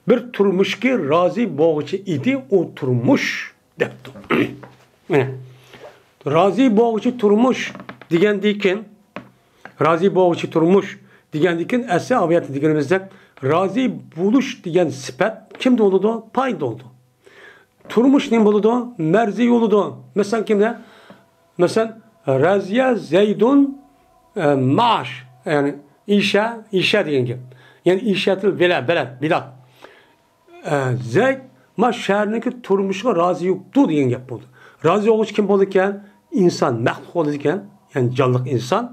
بىر تۇرمۇشقا رازى بولغۇچى ئىدى ئۇ تۇرمۇش، دەپتۇ. مانا، رازى بولغۇچى تۇرمۇش دېگەندىن كېيىن، رازى بولغۇچى تۇرمۇش دېگەندىن كېيىن، ئەسلى ئاۋىيەتتە دېگىنىمىزدەك، رازى بولۇش دېگەن سۈپەت كىمدە بولىدۇ؟ پايىلدا بولىدۇ. تۇرمۇش نېمە بولىدۇ؟ مەرزىي بولىدۇ. مەسىلەن، كىمدە؟ مەسىلەن، رازىيە زەيدۇن، ئە، مائاش، يەنى ئىشە، ئىشە دېگەن گەپ. يەنى ئىشەتىل بىلە، بىلە، بىلات. ئە، زەيد ما شەھەرنىڭكى تۇرمۇشىغا رازى بوپتۇ دېگەن گەپ بولدى. رازى بولغۇچى كىم بولىدىكەن؟ ئىنسان، مەخلۇق بولىدىكەن، يەنى جانلىق ئىنسان.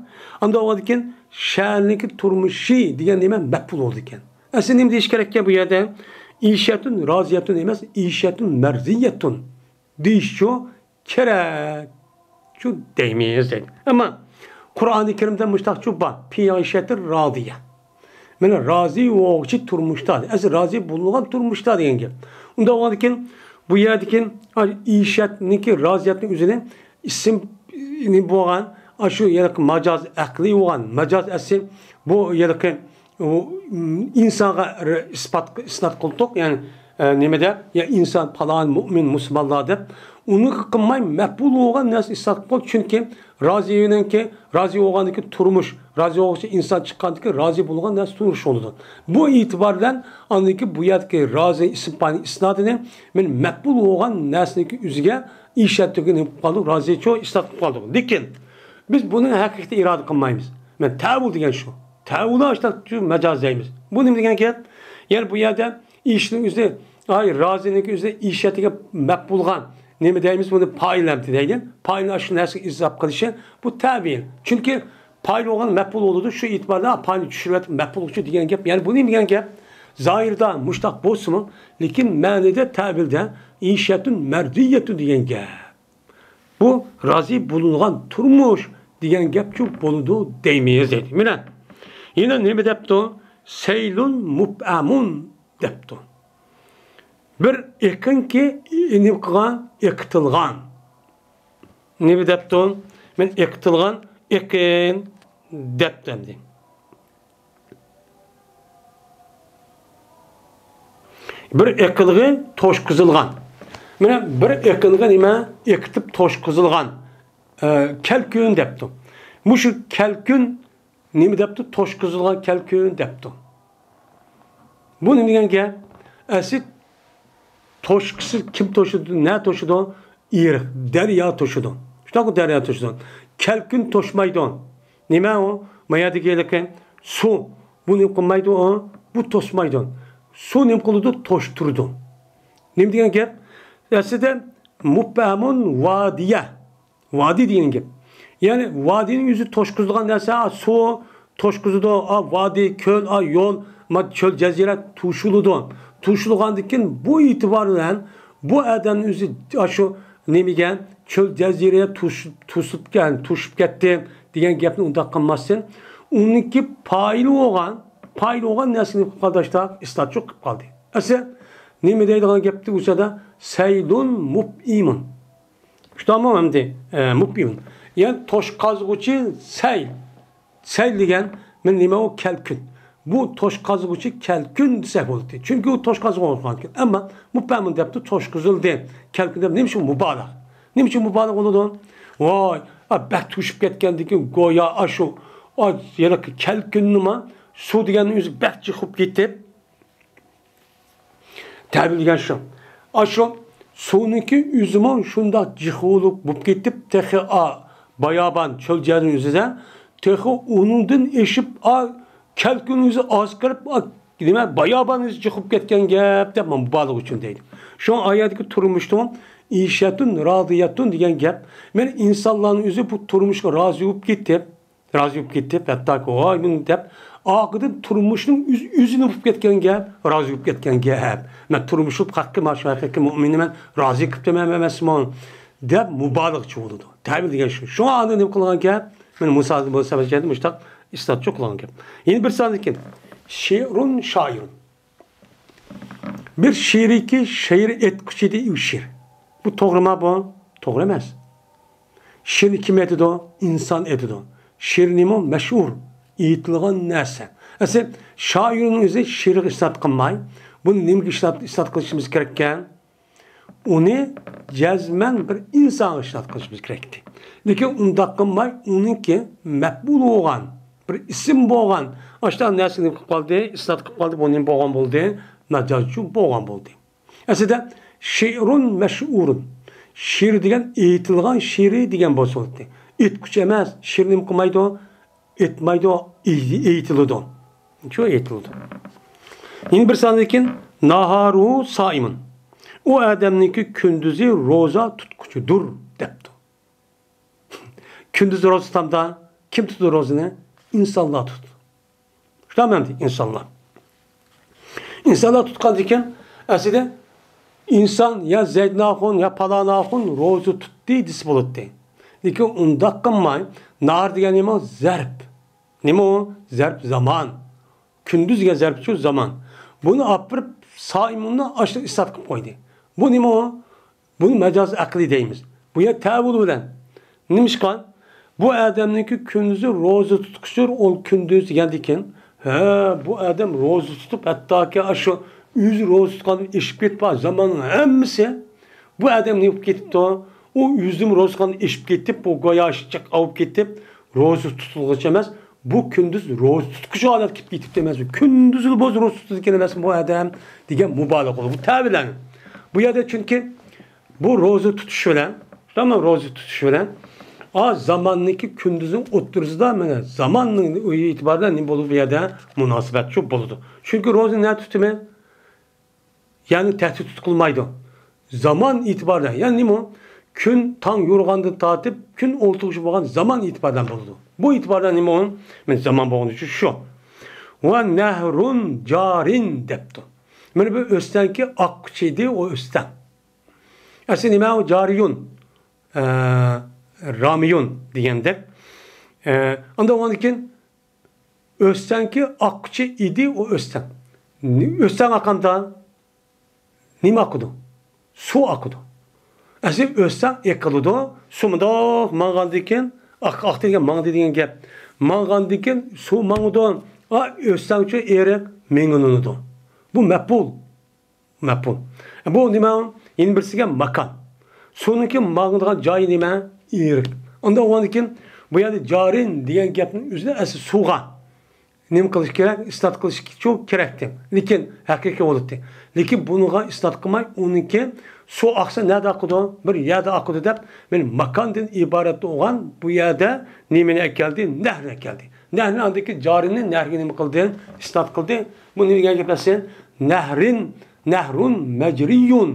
ئاندىن ئۇنىڭدىن كېيىن شەھەرنىڭكى تۇرمۇشى دېگەن نېمە؟ مەپئۇل بولىدىكەن. ئەسلى نېمە دېيىش كېرەككەن بۇ يەردە؟ ئىشەتۇن رازىيەتۇن ئەمەس، ئىشەتۇن مەرزىيەتۇن دېيىشچۇ كېرەك. شۇ دەيمىز دەيدۇ. ئەمما قۇرئانى كەرىمدە مۇشتاقچۇ بار. پى ئىشەتىر رازىيە. مانا رازى بولغۇچى تۇرمۇشتا. ئەسلى رازى بولۇنغان تۇرمۇشتا دېگەن گەپ. ئۇنداق بولغاندىكىن بۇ يەردىكى ئىشەتنىكى رازىيەتنىڭ ئۆزىنى ئىسىم بولغان، شۇ يەرلىكى ماجاز ئەقلىي بولغان، ماجاز ئەسلى بۇ يەرلىكى ئۇ، ئىنسانغا ئىسپات، ئىسناد قىلدۇق، يەنى، ئە، نېمىدە، يا ئىنسان پالان، مۇئمىن، مۇسۇلمانلار دەپ، ئۇنى قىلماي مەپئۇل بولغان نەرسە ئىسپات قىلدۇق. چۈنكى رازىنىڭكى، رازى بولغاندىكى تۇرمۇش، رازى بولغۇچى ئىنسان چىققاندىكى رازى بولغان نەرسە تۇرمۇش بولىدۇ. بۇ ئېتىبار بىلەن ئاندىن كېيىن بۇ يەردىكى رازى ئىسم پانى ئىسنادىنى مەن مەپئۇل بولغان نەرسىنىڭكى ئۆزىگە ئىشەتتۈرگىنى قىلىپ قالدۇق، رازىچۇ ئىسپات قىلىپ قالدۇق. لېكىن بىز بۇنى ھەقىقىي ئىرادە قىلمايمىز. مەن تەۋۇل دېگەن شۇ. تەۋۇلنى ئاشتاق مەجاز دەيمىز. بۇ نېمە دېگەن گەپ؟ يەنى بۇ يەردە ئىشنىڭ ئۆزى، ئاي، رازىنىڭكى ئۆزى ئىشەتىگە مەپ بولغان. نېمە دەيمىز؟ بۇنى پائىل ئەمتى دەيدۇ. پائىلنى ئاشۇ نەرسىگە ئىزاپ قىلىشى بۇ تەۋىل. چۈنكى پائىل بولغان مەپئۇل بولىدۇ. شۇ ئېتىباردا پائىلنى چۈشۈرۈۋەتىپ مەپئۇل بولغۇچى دېگەن گەپ. يەنى بۇ نېمە دېگەن گەپ؟ زاھىردا مۇشتاق بولسىمۇ، لېكىن مەنىدە تەۋىلدە ئىشەتۇن مەردىيەتۇن دېگەن گەپ. بۇ رازى بولۇنغان تۇرمۇش دېگەن گەپچۇ بولىدۇ دەيمىز دەيدۇ. مانا، يەنە نېمە دەپتۇ؟ سەيلۇن مۇپئەمۇن دەپتۇ. بىر ئېقىنكى نېمە قىلغان؟ ئېقىتىلغان. نېمە دەپتۇ؟ مەن ئېقىتىلغان ئېقىن دەپتۇ ئەمدى. بىر ئېقىلغا توشقۇزۇلغان. مانا بىر ئېقىلغا نېمە؟ ئېقىتىپ توشقۇزۇلغان. ئە، كەلكۈن دەپتۇ. مۇشۇ كەلكۈن نېمە دەپتۇ؟ توشقۇزۇلغان كەلكۈن دەپتۇ. بۇ نېمە دېگەن گەپ؟ ئەسلى توشقۇسى كىم توشىدۇ؟ نە توشىدۇ؟ ئېرىق، دەريا توشىدۇ. شۇنداققۇ دەريا توشىدۇ. كەلكۈن توشمايدۇ. نېمە ئۇ؟ ما يەردىكى ھېلىقى سۇ. بۇ نېمە قىلمايدۇ ئۇ؟ بۇ توسمايدۇ. سۇ نېمە قىلىدۇ؟ توشتۇرىدۇ. نېمە دېگەن گەپ؟ ئەسلىدە مۇبھەمۇن ۋادىيە. ۋادى دېگەن گەپ. يەنى ۋادىنىڭ ئۆزى توشقۇزىدىغان نەرسە، ئا، سۇ توشقۇزىدۇ، ئا، ۋادى، كۆل، ئا، يول، ما، چۆل، جەزىرە توشۇلىدۇ. توشۇلغاندىن كېيىن بۇ ئېتىبار بىلەن بۇ ئادەمنىڭ ئۆزى ئاشۇ نېمىگە، چۆل، جەزىرە توش-، توسۇپ كەل-، توشۇپ كەتتى دېگەن گەپنى ئۇنداق قىلماستىن، ئۇنىڭكى پايىل بولغان، پايىل بولغان نەرسىنى قىلىپ قالدى، ئىسلاتچۇق قىلىپ قالدى. ئەسلى نېمە دەيدىغان گەپتى ئۇ يەردە؟ سەيلۇن مۇپئىمۇن. شۇنداقمۇ ئەمدى، ئە، مۇپئىم. يەنى توشقازغۇچى سەيل. سەيل دېگەن، مەن نېمە ئۇ؟ كەلكۈن. بۇ توشقازغۇچى كەلكۈن دېسەك بولاتتى. چۈنكى ئۇ توشقازغۇغان ئىكەن. ئەمما مۇپئەمۇن دەپتۇ، توشقۇزۇلدى. كەلكۈن دەپ نېمە ئۈچۈن مۇبالىغە؟ نېمە ئۈچۈن مۇبالىغە بولىدۇ؟ ۋاي، ئا، بەك توشۇپ كەتكەندىن كېيىن گويا ئاشۇ، ئا، يەنە كەلكۈننىما سۇ دېگەننىڭ ئۆزى بەك جىق بولۇپ كېتىپ، تەبىر دېگەن شۇ. ئاشۇ سۇنىڭكى ئۆزىمۇ شۇنداق جىق بولۇپ، بولۇپ كېتىپ، تېخى ئا، بايابان چۆل جەزىرىنىڭ ئۆزىدە تېخى ئۇنىڭدىن ئېشىپ، ئا، كەلكۈن ئۆزى ئاز قېلىپ، ئا، نېمە، بايابان ئۆزى جىق بولۇپ كەتكەن گەپ دەپ مۇبالىغە ئۈچۈن دەيدۇ. شۇڭا ئا يەردىكى تۇرمۇشتىمۇ ئىشەتۇن رازىيەتۇن دېگەن گەپ. مەن ئىنسانلارنىڭ ئۆزى بۇ تۇرمۇشقا رازى بولۇپ كېتىپ، رازى بولۇپ كېتىپ، ھەتتاكى ۋاي مۇن دەپ، ئارقىدىن تۇرمۇشنىڭ ئۆز-، ئۆزىنى بولۇپ كەتكەن گەپ، رازى بولۇپ كەتكەن گەپ. مەن تۇرمۇش بولۇپ ھەققىي، مانا شۇ ھەقىقىي مۇئمىننى مەن رازى قىپتىمەن ئەمەسمۇ دەپ مۇبالىغىچە بولىدۇ. تەبىر دېگەن شۇ. شۇڭا ئاندىن نېمە قىلغان گەپ؟ مەن مۇسا-، مۇسابىقە مۇشتاق ئىسلاتچۇ قىلغان گەپ. يەنە بىر ساندىكى شېئىرۇن شائىرۇن. بىر شېئىركى شېئىر ئېيتقۇچى ئىدى ئۇ شېئىر. بۇ توغرىما بۇ؟ توغرا ئەمەس. شېئىرنى كىم ئېيتىدۇ؟ ئىنسان ئېيتىدۇ. شېئىر نېمە؟ مەشھۇر، ئېيتىلغان نەرسە. ئەسلى شائىرنىڭ ئۆزى شېئىرغا ئىسناد قىلماي، بۇنى نېمىگە ئىسناد، ئىسناد قىلىشىمىز كېرەككەن؟ ئۇنى جەزمەن بىر ئىنسانغا ئىسناد قىلىشىمىز كېرەكتى. لېكىن ئۇنداق قىلماي، ئۇنىڭكى مەپئۇل بولغان، بىر ئىسىم بولغان، ئاشۇنداق نەرسىنى قىلىپ قالدى، ئىسناد قىلىپ قالدى، بۇ نېمە بولغان بولدى؟ مەجازچۇ بولغان بولدى. ئەسلىدە شېئىرۇن مەشئۇرۇن. شېئىر دېگەن ئېيتىلغان شېئىرى دېگەن بولسا بولاتتى. ئېيتقۇچى ئەمەس، شېئىر نېمە قىلمايدۇ؟ ئېيتمايدۇ، ئېي-، ئېيتىلىدۇ. شۇ ئېيتىلىدۇ. يەنە بىر ساندىن كېيىن، ناھارۇ سائىمۇن. ئۇ ئادەمنىڭكى كۈندۈزى روزا تۇتقۇچىدۇر، دەپتۇ. كۈندۈز روزا تۇتامدا، كىم تۇتىدۇ روزىنى؟ ئىنسانلار تۇتىدۇ. شۇنداقمۇ ئەمدى ئىنسانلار؟ ئىنسانلار تۇتقاندىكىن، ئەسلىدە ئىنسان يا زەيدىن ئاخۇن، يا پالان ئاخۇن روزا تۇتتى دېسە بولاتتى. لېكىن ئۇنداق قىلماي، ناھار دېگەن نېمە؟ زەرپ. نېمە ئۇ؟ زەرپ زامان. كۈندۈز دېگەن زەرپچۇ زامان. بۇنى ئاپىرىپ سائىمۇننى ئاشۇ ئىسپات قىلىپ قويدى. بۇ نېمە ئۇ؟ بۇنى مەجاز ئەقلىي دەيمىز. بۇ يەر تەئەۋۋۇل بىلەن. نېمىشقا؟ بۇ ئادەمنىڭكى كۈندۈزى روزا تۇتقۇچىدۇر، ئۇ كۈندۈز دېگەندىكىن، ھە، بۇ ئادەم روزا تۇتۇپ، ھەتتاكى ئاشۇ ئۆزى روزا تۇتقاندىن ئېشىپ كېتىپ، زاماننىڭ ھەممىسى بۇ ئادەم نېمە بولۇپ كېتىپتۇ؟ ئۇ ئۆزىمۇ روزا تۇتقاندىن ئېشىپ كېتىپ، بۇ گويا شىچىق ئاۋۇپ كېتىپ، روزا تۇتۇلغۇچى ئەمەس، بۇ كۈندۈز روزا تۇتقۇچى ھالەتكە كېلىپ كېتىپتۇ ئەمەسمۇ؟ كۈندۈزلا بولسا روزا تۇتىدىكەن ئەمەسمۇ بۇ ئادەم؟ دېگەن مۇبالىغە قىلىدۇ. بۇ تەبىلەن. بۇ يەردە چۈنكى بۇ روزا تۇتۇش بىلەن، تامام روزا تۇتۇش بىلەن، ئا، زاماننىڭكى كۈندۈزنىڭ ئوتتۇرىسىدا، مانا، زاماننىڭ ئېتىبارىدا نېمە بولىدۇ بۇ يەردە؟ مۇناسىۋەتچۇ بولىدۇ. چۈنكى روزا نە تۇتىمەن؟ يەنى تەھدىت تۇتقۇلمايدۇ. زامان ئېتىبارىدا، يەنى نېمە؟ كۈن تاڭ يورۇغاندىن تارتىپ، كۈن ئولتۇرغۇچە بولغان زامان ئېتىبارىدا بولىدۇ. بۇ ئېتىباردا نېمە؟ مەن زامان بولغىنى ئۈچۈن شۇ. ۋە نەھرۇن جارىن دەپتۇ. مانا بۇ ئۆستەڭكى ئاققۇچى ئىدى، ئۇ ئۆستەڭ. ئەسلى نېمە ئۇ؟ جارىيۇن. ئە، رامىيۇن دېگەندەك. ئە، ئاندىن ئۇنىڭدىن كېيىن ئۆستەڭكى ئاققۇچى ئىدى، ئۇ ئۆستەڭ. نى-، ئۆستەڭ ئاققاندا نېمە ئاقىدۇ؟ سۇ ئاقىدۇ. ئەسلى ئۆستەڭ ئېقىلىدۇ، سۇ مۇنداق ماڭغاندىن كېيىن، ئاق-، ئاقتى دېگەن ماڭدى دېگەن گەپ. ماڭغاندىن كېيىن سۇ ماڭىدۇ. ئا، ئۆستەڭچۇ ئېرىق مېڭىنىدۇ. بۇ مەپئۇل. مەپئۇل. بۇ نېمە؟ يەنە بىرسىگە ماكان. سۇنىڭكى ماڭىدىغان جايى نېمە؟ ئېرىق. ئاندىن ئۇنىڭدىن كېيىن بۇ يەردە جارىن دېگەن گەپنىڭ ئۆزىدە ئەسلى سۇغا نېمە قىلىش كېرەك؟ ئىسپات قىلىش كېرەكتى. لېكىن ھەقىقىي بولاتتى. لېكىن بۇنىڭغا ئىسپات قىلماي، ئۇنىڭكى سۇ ئاقسا نەدە ئاقىدۇ؟ بىر يەردە ئاقىدۇ دەپ، مانا ماكاندىن ئىبارەت بولغان بۇ يەردە نېمىنى ئەكەلدى؟ نەھرنى ئەكەلدى. نەھرنى ئاندىكى جارىنى نەھرگە نېمە قىلدى؟ ئىسپات قىلدى. بۇ نېمە دېگەن گەپ ئەسلى؟ نەھرىن، نەھرۇن مەجرىيۇن.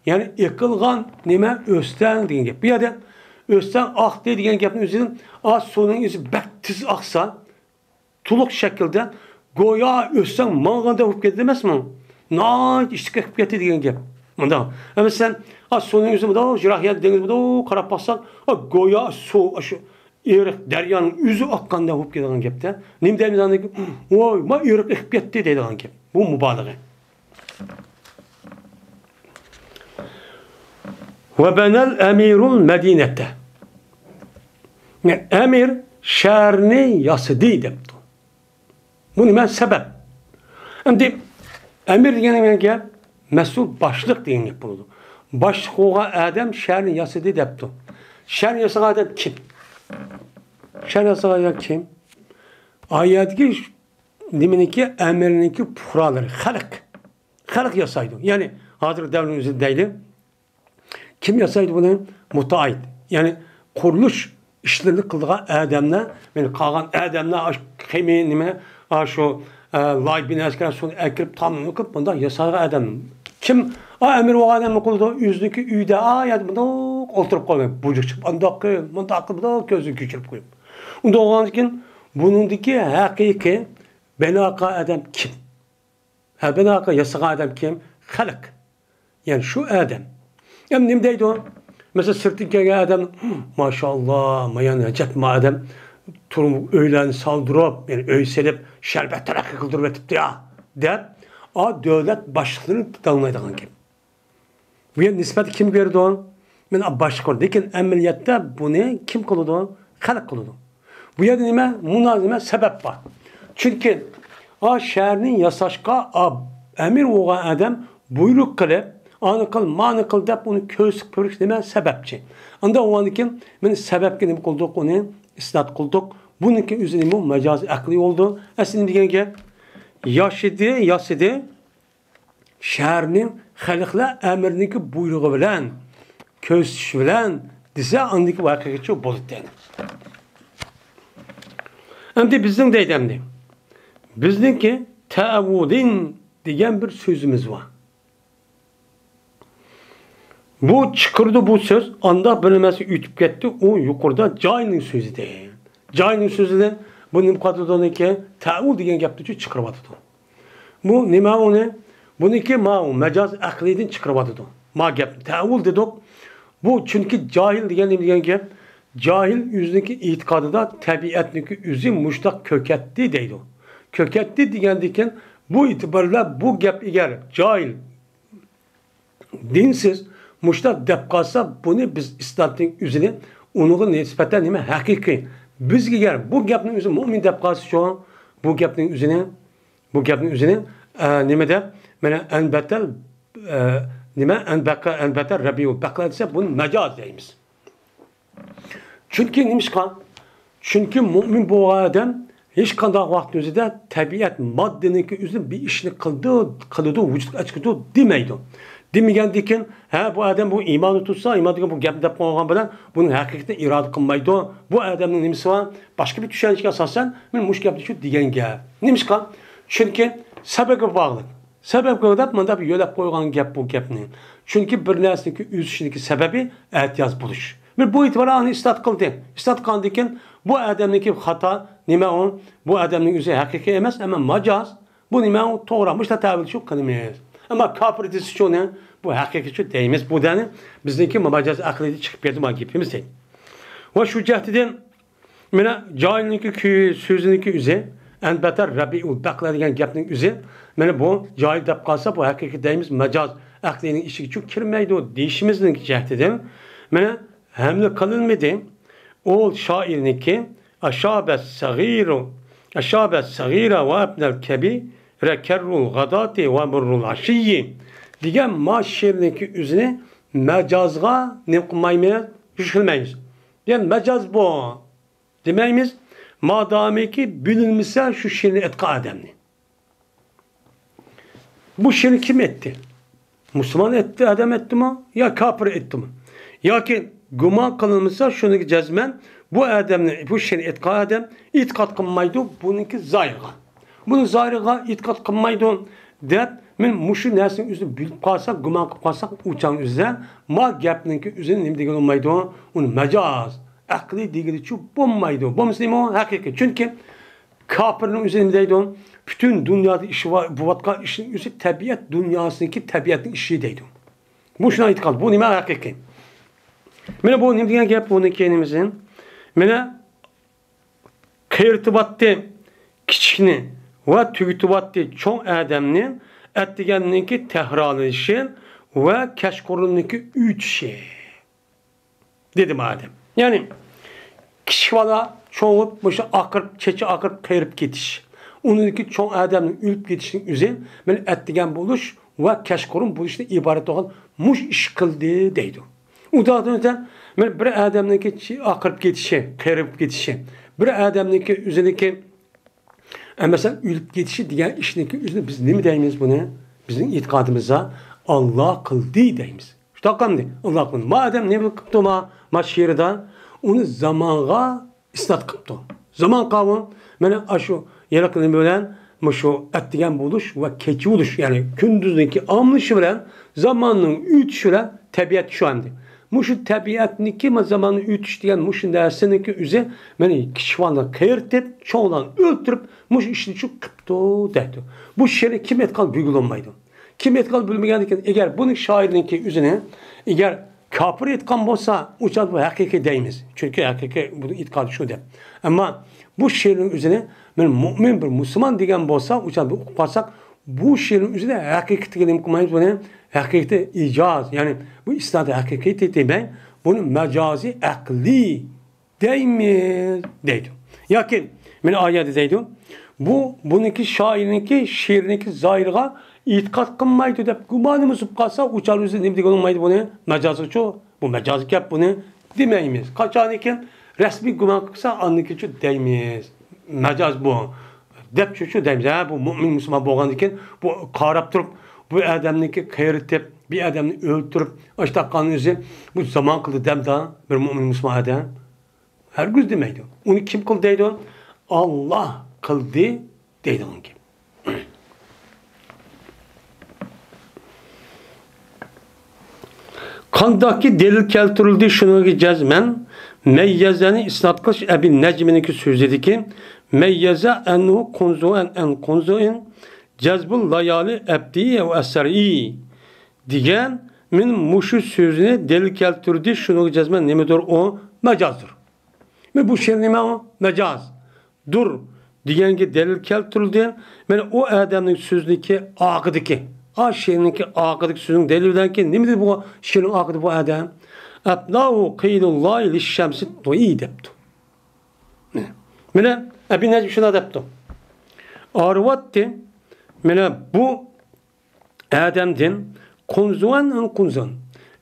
يەنى ئېقىلغان نېمە؟ ئۆستەڭ دېگەن گەپ. بۇ يەردە ئۆستەڭ ئاقتى دېگەن گەپنىڭ ئۆزىدىن، ئا، سۇنىڭ ئۆزى بەك تېز ئاقسا، تولۇق شەكىلدە گويا ئۆستەڭ ماڭغاندەك بولۇپ كەتتى ئەمەسمۇ؟ ناھايىتى ئىشتىك ئېقىپ كەتتى دېگەن گەپ. مۇنداق. ئەمما سەن، ئا، سۇنىڭ ئۆزى مۇنداق يىراق يەردە دېڭىز مۇنداق قاراپ باقساق، ئا، گويا سۇ، ئاشۇ ئېرىق دەريانىڭ ئۆزى ئاققاندەك بولۇپ كېتىدىغان گەپتە. نېمە دەيمىز ئاندىن كېيىن؟ ۋاي، ما ئېرىق ئېقىپ كەتتى دەيدىغان گەپ. بۇ مۇبالىغە. ۋە بەنەل ئەمىرۇل مەدىنەتە. يەنى ئەمىر شەھەرنى ياسىدى دەپتۇ. بۇ نېمە سەۋەب؟ ئەمدى ئەمىر دېگەن نېمە گەپ؟ مەسئۇل، باشلىق دېگەن گەپ بولىدۇ. باشلىق بولغان ئادەم شەھەرنى ياسىدى دەپتۇ. شەھەرنى ياسىغان ئادەم كىم؟ شەھەرنى ياسىغان ئادەم كىم؟ ئايەتتىكى نېمىنىڭكى؟ ئەمىرنىڭكى پۇقرالىرى، خەلق. خەلق ياسايدۇ. يەنى ھازىرقى دەۋرنىڭ ئۆزىدە دەيلى. كىم ياسايدۇ بۇنى؟ مۇتائىد. يەنى قۇرۇلۇش ئىشلىرىنى قىلىدىغان ئادەملەر، يەنى قالغان ئادەملەر، ئاشۇ خېمى، نېمە، ئاشۇ، ئە، لاي بىناسىغا سۇنى ئەكىرىپ، تامنى قىلىپ، بۇنداق ياسايدىغان ئادەم. كىم، ئا، ئەمىر بولغان ئادەم نېمە قىلىدۇ؟ ئۆزىنىڭكى ئۆيىدە، ئا، يەردە مۇنداق ئولتۇرۇپ قالماي، بۇجۇق چىقىپ، ئانداق قىل، مۇنداق قىل، مۇنداق كۆزىنى كۆچۈرۈپ قويۇپ. ئۇنداق بولغاندىن كېيىن، بۇنىڭدىكى ھەقىقىي بىناكار ئادەم كىم؟ ھە، بىناكار ياسىغان ئادەم كىم؟ خەلق. يەنى شۇ ئادەم. ئەمدى نېمە دەيدۇ؟ مەسىلەن، سىرتتىن كەلگەن ئادەم، ماشائاللا، مايان ئەجەب ما ئادەم تۇرۇم-، ئۆيلەرنى سالدۇرۇپ، يەنى ئۆي سېلىپ، شەربەت تەرەققىي قىلدۇرۇپ ئۆتۈپتۇ يا، دەپ، ئا دۆلەت باشلىقلىرىنى تۇتالمايدىغان گەپ. بۇ يەردە نىسبەتنى كىمگە بېرىدۇ؟ مانا باشلىقلار. لېكىن ئەمەلىيەتتە بۇنى كىم قىلىدۇ؟ خەلق قىلىدۇ. بۇ يەردە نېمە؟ مۇنازىمە، سەۋەب بار. چۈنكى ئا شەھەرنى ياساشقا ئا ئەمىر بولغان ئادەم بۇيرۇق قىلىپ، ئانى قىل، مانى قىل دەپ ئۇنى كۆرسىتىپ كۆرۈش نېمە؟ سەۋەبچى. ئاندا ئۇندىن كېيىن مانا سەۋەبكە نېمە قىلدۇق؟ ئۇنى ئىسناد قىلدۇق. بۇنىڭكى ئۆزى نېمە؟ مەجازىي ئەقلىي بولىدۇ. ئەسلى نېمە دېگەن گەپ؟ ياشىدى، ياسىدى. شەھەرنىڭ خەلقلەر ئەمىرنىڭكى بۇيرۇقى بىلەن، كۆرسىتىشى بىلەن دېسە، ئاندىكى ۋەقەگىچە بولىدۇ يەنى. ئەمدى بىزنىڭ دەيدۇ ئەمدى. بىزنىڭكى تەئەۋۋۇدىن دېگەن بىر سۆزىمىز بار. بۇ چىقىرىدۇ بۇ سۆز، ئانداق بىر نېمەسى ئۆتۈپ كەتتى، ئۇ يۇقىرىدا جاھىلنىڭ سۆزى دەيدۇ. جاھىلنىڭ سۆزىدىن بۇ نېمە قىلىۋاتىدۇ؟ تەئەۋۋۇل دېگەن گەپنىچۇ چىقىرىۋاتىدۇ. بۇ نېمە ئۇنى؟ بۇنىڭكى ماۋۇ مەجاز ئەقلىيدىن چىقىرىۋاتىدۇ. ما گەپنى تەئەۋۋۇل دېدۇق. بۇ چۈنكى جاھىل دېگەن نېمە دېگەن گەپ؟ جاھىل ئۆزىنىڭكى ئېتىقادىدا تەبىئەتنىڭكى ئۆزى مۇشتاق كۆكەتتى دەيدۇ. كۆكەتتى دېگەندىكىن بۇ ئېتىبار بىلەن بۇ گەپ ئەگەر جاھىل دىنسىز مۇشۇنداق دەپ قالسا، بۇنى بىز ئىسلامنىڭ ئۆزىنى ئۇنىڭغا نىسبەتەن نېمە ھەقىقىي. بىزگە گەر بۇ گەپنىڭ ئۆزى مۆمىن دەپ قالسىچۇ، بۇ گەپنىڭ ئۆزىنى، بۇ گەپنىڭ ئۆزىنى، ئە، نېمە دەپ، مانا ئەنبەتەل، ئە، نېمە، ئەنبەقە، ئەنبەتەل رەبىئۇل بەقلە دېسە، بۇنى مەجاز دەيمىز. چۈنكى نېمىشقا؟ چۈنكى مۆمىن بولغان ئادەم ھېچقانداق ۋاقىتنىڭ ئۆزىدە تەبىئەت ماددىنىڭكى ئۆزى بىر ئىشنى قىلدى، قىلىدۇ، ۋۇجۇدقا ئەكىرىدۇ دېمەيدۇ. دېمىگەندىكىن، ھە، بۇ ئادەم بۇ ئىماننى تۇتسا، ئىمان دېگەن بۇ گەپنى دەپ قويغان بىلەن بۇنىڭ ھەقىقىتىنى ئىرادە قىلمايدۇ. بۇ ئادەمنىڭ نېمىسى بار؟ باشقا بىر چۈشەنچىگە ئاساسەن، مەن مۇشۇ گەپنى شۇ دېگەن گەپ. نېمىشقا؟ چۈنكى سەۋەبكە باغلىق. سەۋەبكە دەپ مۇنداق بىر يۆلەپ قويغان گەپ بۇ گەپنى. چۈنكى بىر نەرسىنىڭكى ئۆسۈشىنىڭكى سەۋەبى ئەتىياز بولۇش. بىر بۇ ئېتىبار ئانى ئىسپات قىلدى. ئىسپات قىلغاندىن كېيىن بۇ ئادەمنىڭكى خاتا، نېمە ئۇ؟ بۇ ئادەمنىڭ ئۆزى ھەقىقىي ئەمەس، ئەمما ماجاز. بۇ نېمە ئۇ؟ توغرا، مۇشۇنداق تەۋىل شۇ قىلىمىز. ئەمما كاپىر دېسە شۇنى، بۇ ھەقىقىي شۇ دەيمىز. بۇ دەنى بىزنىڭكى ماجاز ئەقلىدە چىقىپ كەلدى، ما گېپىمىز دەيدۇ. ۋە شۇ جەھەتتىن مانا جاھىلنىڭكى كۈ-، سۆزىنىڭكى ئۆزى، ئەنبەتەر رەبىئۇل بەقلە دېگەن گەپنىڭ ئۆزى، مانا بۇ جاھىل دەپ قالسا، بۇ ھەقىقىي دەيمىز، ماجاز ئەقلىنىڭ ئىچىگە چۈ-، كىرمەيدۇ دېيىشىمىزنىڭ جەھىتىدىن، مانا ھەملە قىلىنمىدى. ئۇ شائىرنىڭكى، «ئەشابە سەغىرۇ، ئەشابە سەغىرە ۋە ئەبنەل كەبىرە كەررۇل غاداتى ۋە مۇررۇل ئەشىيي» دېگەن ما شېئىرنىڭكى ئۆزىنى مەجازغا نېمە قىلمايمىز؟ يۈشۈرمەيمىز. دېگەن مەجاز بۇ دېمەيمىز. مادامىكى بىلىنمىسە شۇ شېئىرنى ئېيتقان ئادەمنى. بۇ شېئىرنى كىم ئېيتتى؟ مۇسۇلمان ئېيتتى، ئادەم ئېيتتىمۇ؟ يا كاپىر ئېيتتىمۇ؟ ياكى گۇمان قىلىنمىسا شۇنىڭكى جەزمەن بۇ ئادەمنى، بۇ شېئىرنى ئېيتقان ئادەم ئېتىقاد قىلمايدۇ بۇنىڭكى زاھىرىغا. بۇنى زاھىرىغا ئېتىقاد قىلمايدۇ دەپ، مەن مۇشۇ نەرسىنى ئۆزىنى بىلىپ قالساق، گۇمان قىلىپ قالساق، ئۇ چاغنىڭ ئۆزىدە ما گەپنىڭكى ئۆزىنى نېمە دېگىلى بولمايدۇ؟ ئۇنى مەجاز، ئەقلىي دېگىلىچۇ بولمايدۇ. بولمىسا نېمە ئۇ؟ ھەقىقىي. چۈنكى كاپىرنىڭ ئۆزى نېمە دەيدۇ؟ پۈتۈن دۇنيادا ئىش ۋا-، بولۇۋاتقان ئىشنىڭ ئۆزى تەبىئەت دۇنياسىدىكى تەبىئەتنىڭ ئىشى دەيدۇ. بۇ شۇنداق ئېيتقان. بۇ نېمە؟ ھەقىقىي. مانا بۇ نېمە دېگەن گەپ؟ بۇنىڭكى نېمىسى؟ مانا قېرىتىۋاتتى كىچىكنى ۋە تۈگىتىۋاتتى چوڭ ئادەمنى، ئەتىگەننىڭكى تەھرالىشى ۋە كەچقۇرۇننىڭكى ئۆتۈشى. دېدى مادەم. يەنى كىچىك بالا چوڭىيىپ، مۇشۇ ئاقىرىپ، چېچى ئاقىرىپ قېرىپ كېتىش. ئۇنىڭدىكى چوڭ ئادەمنىڭ ئۆلۈپ كېتىشىنىڭ ئۆزى مانا ئەتىگەن بولۇش ۋە كەچقۇرۇن بولۇشتىن ئىبارەت بولغان مۇشۇ ئىش قىلدى دەيدۇ. ئۇ داغدىن ئۆتە مانا بىر ئادەمنىڭكى چى-، ئاقىرىپ كېتىشى، قېرىپ كېتىشى، بىر ئادەمنىڭكى ئۆزىنىڭكى ئە، مەسىلەن، ئۆلۈپ كېتىشى دېگەن ئىشنىڭكى ئۆزىنى بىز نېمە دەيمىز بۇنى؟ بىزنىڭ ئېتىقادىمىزدا ئاللا قىلدى دەيمىز. شۇنداققۇ ئەمدى؟ ئاللا قىلدى. ما ئادەم نېمە قىپتۇ ما، ما شېئىردا؟ ئۇنى زامانغا ئىسناد قىپتۇ. زامان قاۋۇ، مانا ئاشۇ ھېلىقى نېمە بىلەن مۇشۇ ئەتىگەن بولۇش ۋە كېچە بولۇش، يەنى كۈندۈزنىڭكى ئالمىشىشى بىلەن زاماننىڭ ئۆتۈشى بىلەن تەبىئەت شۇ ئەمدى. مۇشۇ تەبىئەتنىڭكى، ما زاماننىڭ ئۆتۈش دېگەن مۇشۇ نەرسىنىڭكى ئۆزى، مانا كىچىك بالىنى قېرىتىپ، چوڭلارنى ئۆلتۈرۈپ، مۇشۇ ئىشنى شۇ قىپتۇ دەيدۇ. بۇ شېئىرنى كىم ئېيتقان بىلگىلى بولمايدۇ. كىم ئېيتقان بىلمىگەندىكىن، ئەگەر بۇنى شائىرنىڭكى ئۆزىنى، ئەگەر كاپىر ئېيتقان بولسا، ئۇ چاغدا بۇ ھەقىقىي دەيمىز. چۈنكى ھەقىقىي بۇنىڭ ئېتىقادى شۇ دەپ. ئەمما بۇ شېئىرنىڭ ئۆزىنى مانا مۆمىن بىر مۇسۇلمان دېگەن بولسا، ئۇ چاغدا بىز ئوقۇپ قالساق، بۇ شېئىرنىڭ ئۆزىدە ھەقىقىتىگە نېمە قىلمايمىز بۇنى؟ ھەقىقىتى ئىجاز، يەنى بۇ ئىسنادى ھەقىقىي دېمەي، بۇنى مەجازىي ئەقلىي دەيمىز دەيدۇ. ياكى مانا ئايەتتە دەيدۇ، بۇ، بۇنىڭكى شائىرنىڭكى، شېئىرنىڭكى زاھىرىغا ئېتىقاد قىلمايدۇ دەپ گۇمانىمىز بولۇپ قالسا، ئۇ چاغدا ئۆزى نېمە دېگىلى بولمايدۇ بۇنى؟ مەجازغىچۇ؟ بۇ مەجازىي گەپ، بۇنى دېمەيمىز. قاچانكى رەسمىي گۇمان قىلسا، ئاندىن كېيىنچۇ دەيمىز. مەجاز بۇ. دەپ شۇ، شۇ دەيمىز. ھە، بۇ مۆمىن مۇسۇلمان بولغاندىكىن، بۇ قاراپ تۇرۇپ، بۇ ئادەمنىڭكى قېرىتىپ، بۇ ئادەمنى ئۆلتۈرۈپ، ئاشتاق قىلغان ئۆزى، بۇ زامان قىلدى دەمدا، بىر مۆمىن مۇسۇلمان ئادەم. ھەرگىز دېمەيدۇ. ئۇنى كىم قىلدى دەيدۇ؟ ئاللا قىلدى دەيدىغان گەپ. قانداقكى دەلىل كەلتۈرۈلدى شۇنىڭغا جەزمەن، مەييەزەنى ئىسناد قىلىش ئەبى نەجمىنىڭكى سۆزىدىكى، مەييەزە ئەننۇ قۇنزۇئەن ئەن قۇنزۇئىن، جەزبۇل لايالى ئەبدى ۋە ئەسەرى دېگەن، مەن مۇشۇ سۆزنى دەلىل كەلتۈردى شۇنىڭغا جەزمەن نېمىدۇر ئۇ؟ مەجازدۇر. مەن بۇ شېئىر نېمە ئۇ؟ مەجاز. دۇر دېگەنگە دەلىل كەلتۈرۈلدى. مانا ئۇ ئادەمنىڭ سۆزىنىڭكى ئاخىرىدىكى، ئا شېئىرنىڭكى ئاخىرىدىكى سۆزىنىڭ دەلىلى بىلەنكى نېمە دېدى بۇ شېئىرنىڭ ئاخىرىدا بۇ ئادەم؟ ئەپناھۇ قىيلۇللاھى لىششەمسى دۇئى دەپتۇ. مانا ئەبى نەجم شۇنداق دەپتۇ. ئايرىۋەتتى. مانا بۇ ئادەمدىن قۇنزۇۋەن، قۇنزۇۋەن.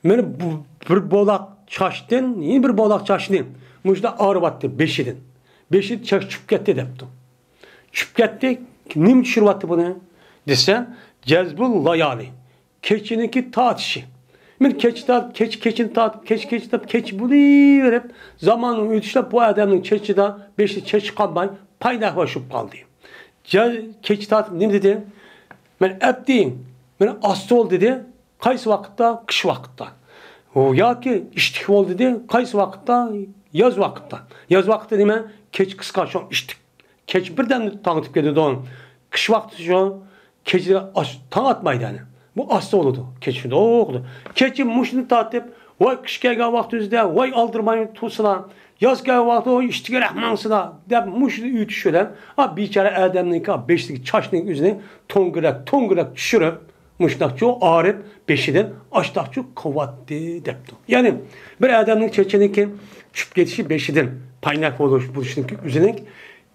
مانا بۇ بىر بولاق چاچتىن يەنە بىر بولاق چاچنى مۇشۇنداق ئايرىۋەتتى بېشىدىن. بېشى چاچ چۈشۈپ كەتتى دەپتۇ. چۈشۈپ كەتتى. نېمە چۈشۈرۈۋەتتى بۇنى دېسە، جەزبۇل لايالى. كېچىنىڭكى تارتىشى. مانا كېچە تارتىپ، كېچە، كېچىنى تارتىپ، كېچە، كېچە تارتىپ، كېچە بولۇۋېرىپ، زاماننىڭ ئۆتۈشلەپ بۇ ئادەمنىڭ چېچىدا، بېشىدا چېچى قالماي، پاينەك بوشاپ قالدى. جا-، كېچە تارتىپ نېمە دېدى؟ مانا ئەتتى، مانا ئاستى بول دېدى. قايسى ۋاقىتتا؟ قىش ۋاقىتتا. ئۇ ياكى ئىشتىك بول دېدى. قايسى ۋاقىتتا؟ ياز ۋاقىتتا. ياز ۋاقىتتا نېمە؟ كېچە قىسقا، شۇ ئىشتىك. كېچە بىردەم تاڭ ئاتىپ كېتىدۇ. قىش ۋاقتى شۇ. كېچىدە ئاش-، تاڭ ئاتمايدۇ يەنى. بۇ ئاستا بولىدۇ. كېچە شۇنداق. كېچە مۇشتنى تارتىپ، ۋاي قىش كەلگەن ۋاقتىمىزدا، ۋاي ئالدىرىماي تۇرسىلا، ياز كەلگەن ۋاقتى، ۋاي ئىشتىكى رەھمەڭسىلا دەپ مۇشۇنى ئۆتۈش بىلەن، ئا بىچارە ئادەمنىڭكى بېشىدىكى چاچنىڭ ئۆزىنى توڭگىراق، توڭگىراق چۈشۈرۈپ، مۇشۇنداقچۇ ئايرىپ بېشىدىن ئاشتاقچۇ قىلىۋەتتى دەپتۇ. يەنى بىر ئادەمنىڭ چېچىنىڭكى چۈشۈپ كېتىشى بېشىدىن پايناق بولۇش، بولۇشنىڭكى ئۆزىنىڭ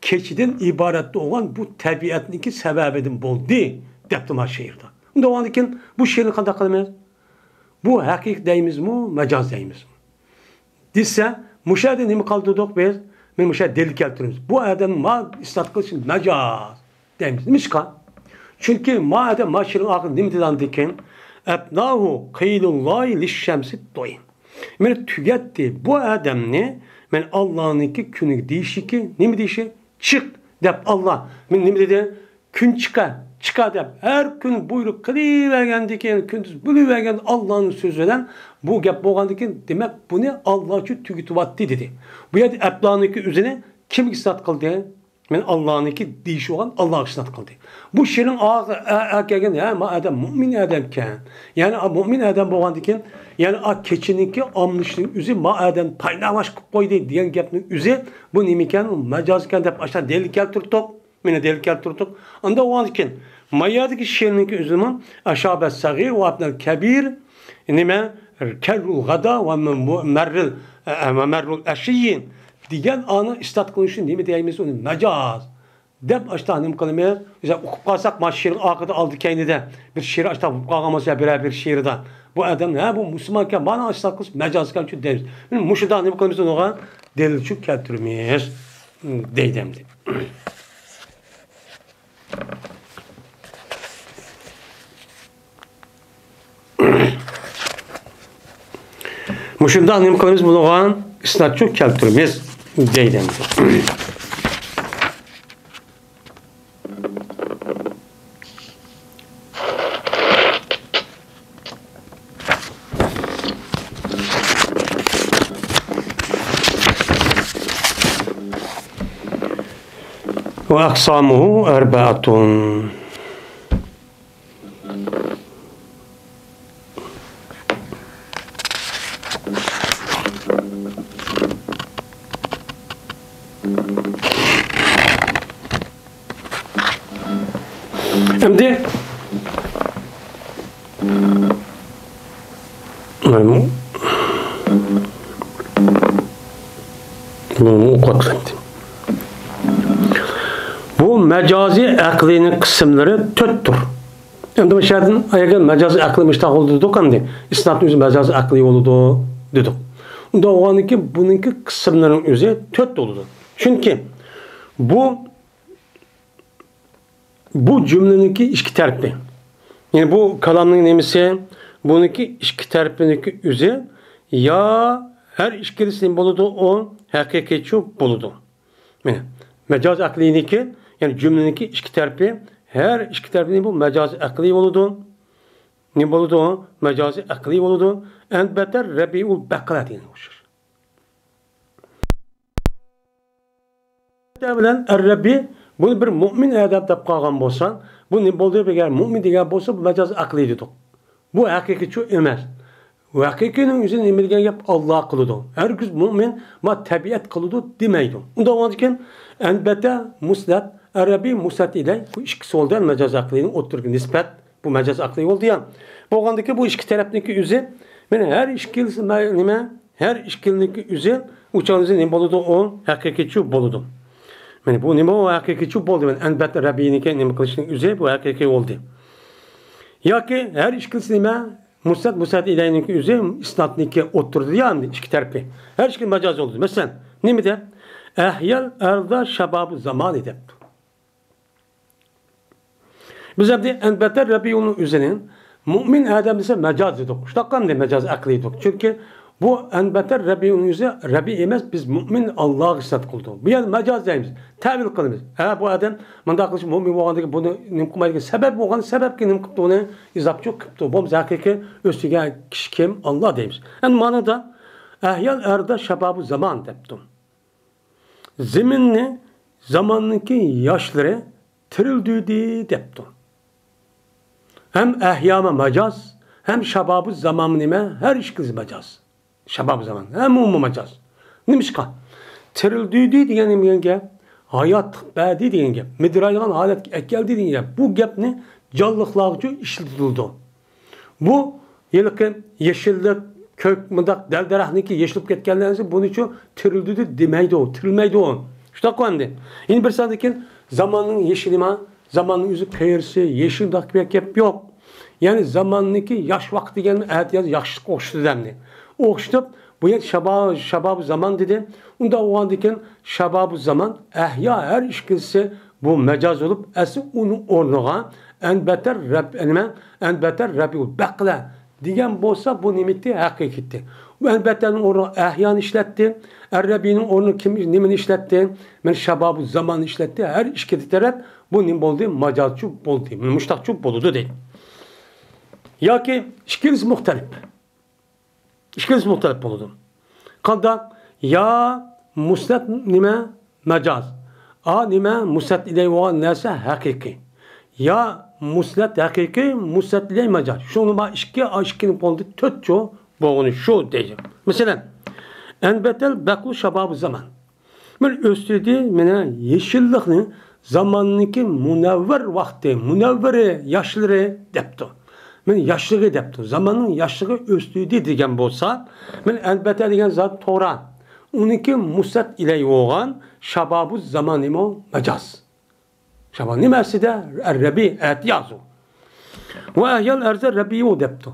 كېچىدىن ئىبارەت بولغان بۇ تەبىئەتنىڭكى سەۋەبىدىن بولدى دەپتۇ مانا شېئىردا. ئۇنداق بولغاندىكىن بۇ شېئىرنى قانداق قىلىمىز؟ بۇ ھەقىقىي دەيمىزمۇ، مەجاز دەيمىزمۇ؟ دېسە، مۇشۇ يەردە نېمە قالدۇردۇق بىز؟ مانا مۇشۇ يەردە دەلىل كەلتۈرىمىز. بۇ ئادەم ما ئىسپات قىلىش مەجاز دەيمىز. نېمىشقا؟ چۈنكى ما ئادەم ما شېئىرنىڭ ئاخىرىدا نېمە دېدى ئاندىن كېيىن؟ ئەپناھۇ قىيلۇللاھى لىششەمسى دۇئى. مانا تۈگەتتى بۇ ئادەمنى، مانا ئاللانىڭكى كۈنىگە دېيىشىكى، نېمە دېيىشى؟ چىق دەپ ئاللا. مانا نېمە دېدى؟ كۈن چىقا، چىقا دەپ ھەر كۈن بۇيرۇق قىلىۋەرگەندىكىن، كۈندۈز بولۇۋەرگەن ئاللانىڭ سۆزى بىلەن بۇ گەپ بولغاندىكىن، دېمەك، بۇنى ئاللاچۇ تۈگىتىۋاتتى دېدى. بۇ يەردە ئەپلانىڭكى ئۆزىنى كىمگە ئىسپات قىلدى؟ مانا ئاللانىڭكى دېيىشى بولغان ئاللاغا ئىسپات قىلدى. بۇ شېئىرنىڭ ئا-، ئا-، ئا كەلگەن، ھە، ما ئادەم مۇئمىن ئادەمكەن. يەنى ئا مۇئمىن ئادەم بولغاندىكىن، يەنى ئا كېچىنىڭكى ئالمىشىنىڭ ئۆزى ما ئادەم پايناۋاش قىلىپ قويدى دېگەن گەپنىڭ ئۆزى بۇ نېمىكەن؟ مەجازكەن دەپ ئاشۇنداق دەلىل كەلتۈردۇق. مانا دەلىل كەلتۈردۇق. ئاندا بولغاندىكىن، ما يەردىكى شېئىرنىڭكى ئۆزىمۇ ئەشابە سەغىر ۋە ئەبنەل كەبىر، نېمە، كەررۇل غادا ۋە مە-، مە-، مەررىل، ئە، ۋە مەررۇل ئەشىيي دېگەن ئانىڭ ئىسپات قىلىنىشى نېمە دەيمىز؟ ئۇنى مەجاز دەپ ئاشتا نېمە قىلىمىز؟ بىز ئوقۇپ قالساق، ما شېئىرنىڭ ئاخىرىدا، ئالدى كەينىدە بىر شېئىر ئاشتا بولۇپ قالغان بولسا، بىرەر بىر شېئىردا بۇ ئادەم، ھە، بۇ مۇسۇلمانكەن، مانا ئىسپات قىلسا مەجازكەنچۇ دەيمىز. مانا مۇشۇنداق نېمە قىلىمىز؟ ئۇنىڭغا دەلىلچۇ كەلتۈرىمىز دەيدۇ ئەمدى. مۇشۇنداق نېمە قىلىمىز؟ بۇنىڭغا ئىسنادچۇ كەلتۈرىمىز دەيدۇ. وأقسامه أربعة. ئەمدى مانا بۇ، بۇ قاتلاندى. بۇ مەجازىي ئەقلىينىڭ قىسىملىرى تۆتتۇر. ئەمدى مۇشۇ يەردىن ئەگەر مەجازىي ئەقلىي مۇشتاق بولىدۇ دېدۇق ئەمدى. ئىسناتنىڭ ئۆزى مەجازىي ئەقلىي بولىدۇ دېدۇق. ئۇنداق بولغاندىكىن بۇنىڭكى قىسىملىرىنىڭ ئۆزى تۆت بولىدۇ. چۈنكى بۇ بۇ جۈملىنىڭكى ئىككى تەرىپى. يەنى بۇ كالامنىڭ نېمىسى؟ بۇنىڭكى ئىككى تەرىپىنىڭكى ئۆزى يا ھەر ئىككىلىسى نېمە بولىدۇ؟ ئۇ ھەقىقىيچۇ بولىدۇ. مانا، مەجاز ئەقلىينىڭكى، يەنى جۈملىنىڭكى ئىككى تەرىپى، ھەر ئىككى تەرىپى بۇ مەجاز ئەقلىي بولىدۇ. نېمە بولىدۇ؟ مەجاز ئەقلىي بولىدۇ. ئەلبەتتە، رەبىئۇل بەقلە دېگەنگە ئوخشاش. بىلەن ئەر-رەببى بۇنى بىر مۇئمىن ئادەم دەپ قالغان بولسا، بۇ نېمە بولدى؟ ئەگەر مۇئمىن دېگەن بولسا، بۇ مەجاز ئەقلىي دېدۇق. بۇ ھەقىقىيچۇ ئەمەس. ھەقىقىينىڭ ئۆزى نېمە دېگەن گەپ؟ ئاللا قىلىدۇ. ھەرگىز مۇئمىن ما تەبىئەت قىلىدۇ دېمەيدۇ. ئۇنداق بولغاندىكىن، ئەلبەتتە، مۇسنەت، ئەر-رەببى، مۇسنەت ئىلەي، بۇ ئىككىسى بولدى مەجاز ئەقلىينىڭ ئوتتۇرىغا نىسبەت. بۇ مەجاز ئەقلىي بولدى يا. بولغاندىكىن بۇ ئىككى تەرەپنىڭكى ئۆزى، مانا ھەر ئىككىلىسى مە-، نېمە؟ ھەر ئىككىلىنىڭكى ئۆزى، ئۇ چاغدا ئۆزى نېمە بولىدۇ؟ ئۇ ھەقىقىيچۇ بولىدۇ. مانا بۇ نېمە؟ ئۇ ھەقىقىيچۇ بولدى. مانا ئەلبەتتە رەببىينىڭكى نېمە قىلىشنىڭ ئۆزى بۇ ھەقىقىي بولدى. ياكى ھەر ئىككىلىسى نېمە؟ مۇسنەت، مۇسنەت ئىلەينىڭكى ئۆزى ئىسناتنىڭكى ئوتتۇرىدا يا ئەمدى ئىككى تەرىپى. ھەر ئىككى مەجاز بولدى. مەسىلەن، نېمە دەپ؟ ئەھيال ئەردا شابابۇ زامانى دەپتۇ. بىز ئەمدى ئەلبەتتە رەببى ئۇنىڭ ئۆزىنى مۇئمىن ئادەم دېسە مەجاز دېدۇق. شۇنداققۇ ئەمدى مەجاز ئەقلىي دېدۇق. چۈنكى بۇ ئەلبەتتە رەببى ئۇنىڭ ئۆزى رەببى ئەمەس، بىز مۇئمىن ئاللاغا ئىسنات قىلدۇق. بۇ يەردە مەجاز دەيمىز، تەۋىل قىلىمىز. ھە، بۇ ئادەم مۇنداق قىلىش مۇئمىن بولغاندىكىن بۇنى نېمە قىلمايدىكەن، سەۋەب بولغان، سەۋەبكە نېمە قىپتۇ، ئۇنى ئىزاپچۇ قىپتۇ. بولمىسا ھەقىقىي ئۆز سۆيگەن كىشى كىم؟ ئاللا دەيمىز. ئەمدى مانىدا ئەھيال ئەردا شابابۇ زامان دەپتۇ. زېمىننى زاماننىڭكى ياشلىرى تىرىلدۈردى دەپتۇ. ھەم ئەھيامۇ مەجاز، ھەم شابابۇ زامانمۇ نېمە؟ ھەر ئىككىلىسى مەجاز. شابابۇ زامان، ھەممىمۇ مەجاز. نېمىشقا؟ تىرىلدۈردى دېگەن نېمە دېگەن گەپ؟ ھاياتلىق بەردى دېگەن گەپ. مىدىرايدىغان ھالەتكە ئەكەلدى دېگەن گەپ. بۇ گەپنى جانلىقلارغىچۇ ئىشلىتىلىدۇ. بۇ ھېلىقى يېشىللىق، كۆك، مۇنداق دەل-دەرەخنىڭكى يېشىلىپ كەتكەن نەرسە بۇنىچۇ تىرىلدى دېمەيدۇ، تىرىلمەيدۇ. شۇنداققۇ ئەمدى. يەنە بىر ساندىن كېيىن زاماننىڭ يېشىلىما، زاماننىڭ ئۆزى قېرىسى، يېشىلداق گەپ يوق. يەنى زاماننىڭكى ياش ۋاقتى دېگەن ئەتىياز ياخشىلىققا ئوخشىتىدۇ ئەمدى. ئوخشىتىپ، بۇ يەر شابا-، شابابۇ زامان دېدى. ئۇنداق بولغاندىكىن شابابۇ زامان، ئەھيا ھەر ئىككىلىسى بۇ مەجاز بولۇپ، ئەسلى ئۇنىڭ ئورنىغا ئەنبەتەر رەب-، نېمە؟ ئەنبەتەر رەبىئۇل بەقلە دېگەن بولسا، بۇ نېمە ئىدى؟ ھەقىقىي ئىدى. ئۇ ئەنبەتەرنىڭ ئورنىغا ئەھيانى ئىشلەتتى. ئەر-رەبىنىڭ ئورنىغا كىم، نېمىنى ئىشلەتتى؟ مانا شابابۇ زاماننى ئىشلەتتى. ھەر ئىككى تەرەپ بۇ نېمە بولدى؟ ماجازچۇ بولدى. مانا مۇشتاقچۇ بولىدۇ دەيدۇ. ياكى ئىككىلىسى مۇختەلىپ. ئىككىلىسى مۇختەلىپ بولىدۇ. قانداق؟ يا مۇسنەت نېمە؟ مەجاز. ئا نېمە؟ مۇسنەت ئىلەي بولغان نەرسە ھەقىقىي. يا مۇسنەت ھەقىقىي، مۇسنەت ئىلەي مەجاز. شۇڭا ما ئىككى، ئا ئىككىنى بولدى، تۆتچۇ بولغىنى شۇ دەيدۇ. مەسىلەن، ئەنبەتەل بەقلۇ شابابۇ زامان. بىر ئۆستۈردى مانا يېشىللىقنى، زاماننىڭكى مۇنەۋۋەر ۋاقتى، مۇنەۋۋىرى، ياشلىرى دەپتۇ. مانا ياشلىقى دەپتۇ. زاماننىڭ ياشلىقى ئۆستۈردى دېگەن بولسا، مانا ئەلبەتتە دېگەن زات توغرا. ئۇنىڭكى مۇسەت ئىلەي بولغان شابابۇ زامانىمۇ مەجاز. شابان نېمە ئەسلىدە؟ ئەر-رەبى، ئەتىيازۇ. ۋە ئەھيال ئەرزە رەبىئۇ دەپتۇ.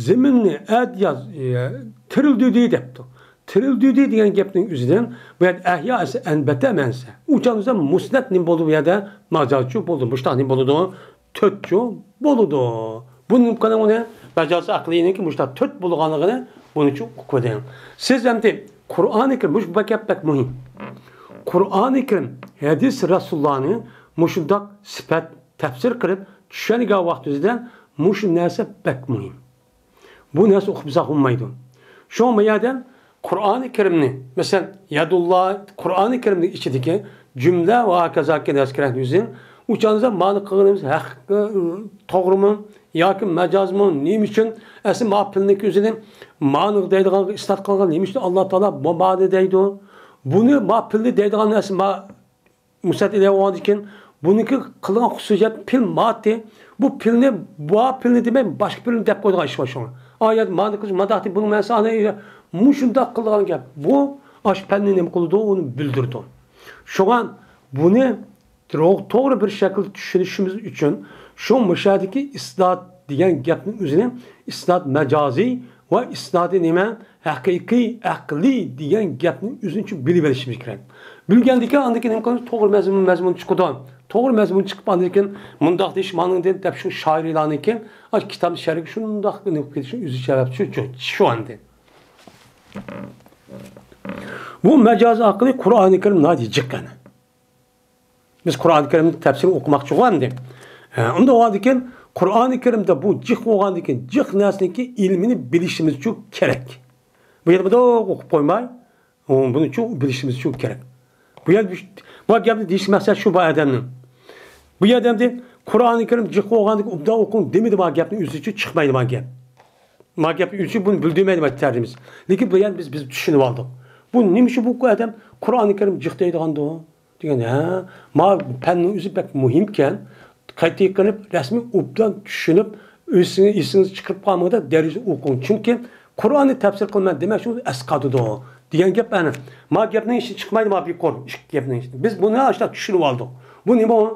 زېمىننى ئەتىياز، ئە، تىرىلدۈردى دەپتۇ. تىرىلدۈردى دېگەن گەپنىڭ ئۆزىدىن بۇ يەردە ئەھيا ئەسلى ئەنبەتە مەنىسى. ئۇ چاغدا مۇسنەت نېمە بولدى بۇ يەردە؟ ماجازچۇ بولدى. مۇشتاق نېمە بولىدۇ؟ تۆتچۇ بولىدۇ. بۇنى قاراڭ، ئۇنى مەجازى ئەقلىينىڭكى مۇشۇنداق تۆت بولغانلىقىنى بۇنىچۇ ئۇقۇۋېلىڭ. سىز ئەمدى قۇرئانى كەرىم، مۇشۇ بەك، بەك مۇھىم. قۇرئانى كەرىم، ھەدىس رەسۇلۇللانى مۇشۇنداق سۈپەت تەپسىر قىلىپ چۈشەنگەن ۋاقتىڭىزدا مۇشۇ نەرسە بەك مۇھىم. بۇ نەرسە ئۇقمىساق بولمايدۇ. شۇڭا بۇ يەردە قۇرئانى كەرىمنى، مەسىلەن، يەدۇللا، قۇرئانى كەرىمنىڭ ئىچىدىكى جۈملە ۋە ھاكازاكى نەرسە كېرەك ئۆزى. ئۇ چاغدا مانا قىلغىنىمىز ھەق، توغرىمۇ ياكى مەجازمۇ؟ نېمە ئۈچۈن ئەسلى ما پىلنىڭكى ئۆزىنى مانىغا دەيدىغانغا ئىسناد قىلغان؟ نېمە ئۈچۈن ئاللا تائالا بۇ مانى دەيدۇ؟ بۇنى ما پىلنى دەيدىغان ئەسلى ما مۇسەت ئىلەي بولغاندىن كېيىن بۇنىڭكى قىلغان خۇسۇسىيەت پىل ماتى. بۇ پىلنى، بۇ پىلنى دېمەي، باشقا پىلنى دەپ قويىدىغان ئىش بار شۇڭا. ئايەت مانا قىلىش، مانداق دېيىپ، بۇنىڭ مەنىسى ئانا، مۇشۇنداق قىلىدىغان گەپ. بۇ ئاشۇ پەننى نېمە قىلىدۇ، ئۇنى بىلدۈرىدۇ. شۇڭا بۇنى توغ-، توغرا بىر شەكىلدە چۈشىنىشىمىز ئۈچۈن شۇ مۇشۇ يەردىكى ئىستىدات دېگەن گەپنىڭ ئۆزىنى ئىستىدات مەجازىي ۋە ئىستىداتى نېمە؟ ھەقىقىي، ئەقلىي دېگەن گەپنى ئۆزىنى شۇ بىلىۋېلىشىمىز كېرەك. بىلگەندىكىن ئاندىن كېيىن نېمە قىلىمىز؟ توغرا مەزمۇن، مەزمۇن چىقىدۇ. توغرا مەزمۇن چىقىپ، ئاندىن كېيىن مۇنداق دېيىش مانىڭدىن دەپ شۇ شائىرلارنىڭكى ئاشۇ كىتابنى شەرھىگە شۇنداق نېمە قىلىپ كېتىشى ئۆزى سەۋەب شۇ، شۇ، شۇ ئاندىن. بۇ مەجاز ئارقىلىق قۇرئانى كەرىم ناھايىتى جىق قېنى. بىز قۇرئانى كەرىمنى تەپسىرىنى ئوقۇماقچىغۇ ئەمدى. ھە، ئۇنداق بولغاندىكىن قۇرئانى كەرىمدە بۇ جىق بولغاندىكىن جىق نەرسىنىڭكى ئىلمىنى بىلىشىمىزچۇ كېرەك. بۇ يەردە مۇنداق ئوقۇپ قويماي، بۇنىچۇ بىلىشىمىزچۇ كېرەك. بۇ يەردە بۇ گەپنى دېيىش مەقسەت شۇ بۇ ئادەمنىڭ. بۇ يەردە ئەمدى قۇرئانى كەرىم جىق بولغاندىكىن ئوبدان ئوقۇڭ دېمىدى، بۇ گەپنى ئۆزىچۇ چىقمايدۇ بۇ گەپ. ما گەپ ئۈچۈن بۇنى بىلدۈرمەيدۇ ما تەرجىمىسى. لېكىن بۇ يەردە بىز، بىز چۈشىنىۋالدۇق. بۇ نېمە ئىشى بۇ ئادەم قۇرئانى كەرىم جىق دەيدىغاندۇ؟ دېگەن، ھە، ما پەننىڭ ئۆزى بەك مۇھىمكەن. قايتا قىلىپ رەسمىي ئوبدان چۈشىنىپ، ئېسىڭ-، ئېسىڭىزگە چىقىرىپ قالمىغىدا دەرسنى ئوقۇڭ. چۈنكى قۇرئاننى تەپسىر قىلىمەن دېمەك شۇ ئەسقاتىدۇ. دېگەن گەپ ئەنە. ما گەپنىڭ ئىچىدىن چىقمايدۇ ما بىكور ئىككى گەپنىڭ ئىچىدىن. بىز بۇنى ئاشۇنداق چۈشىنىۋالدۇق. بۇ نېمە ئۇ؟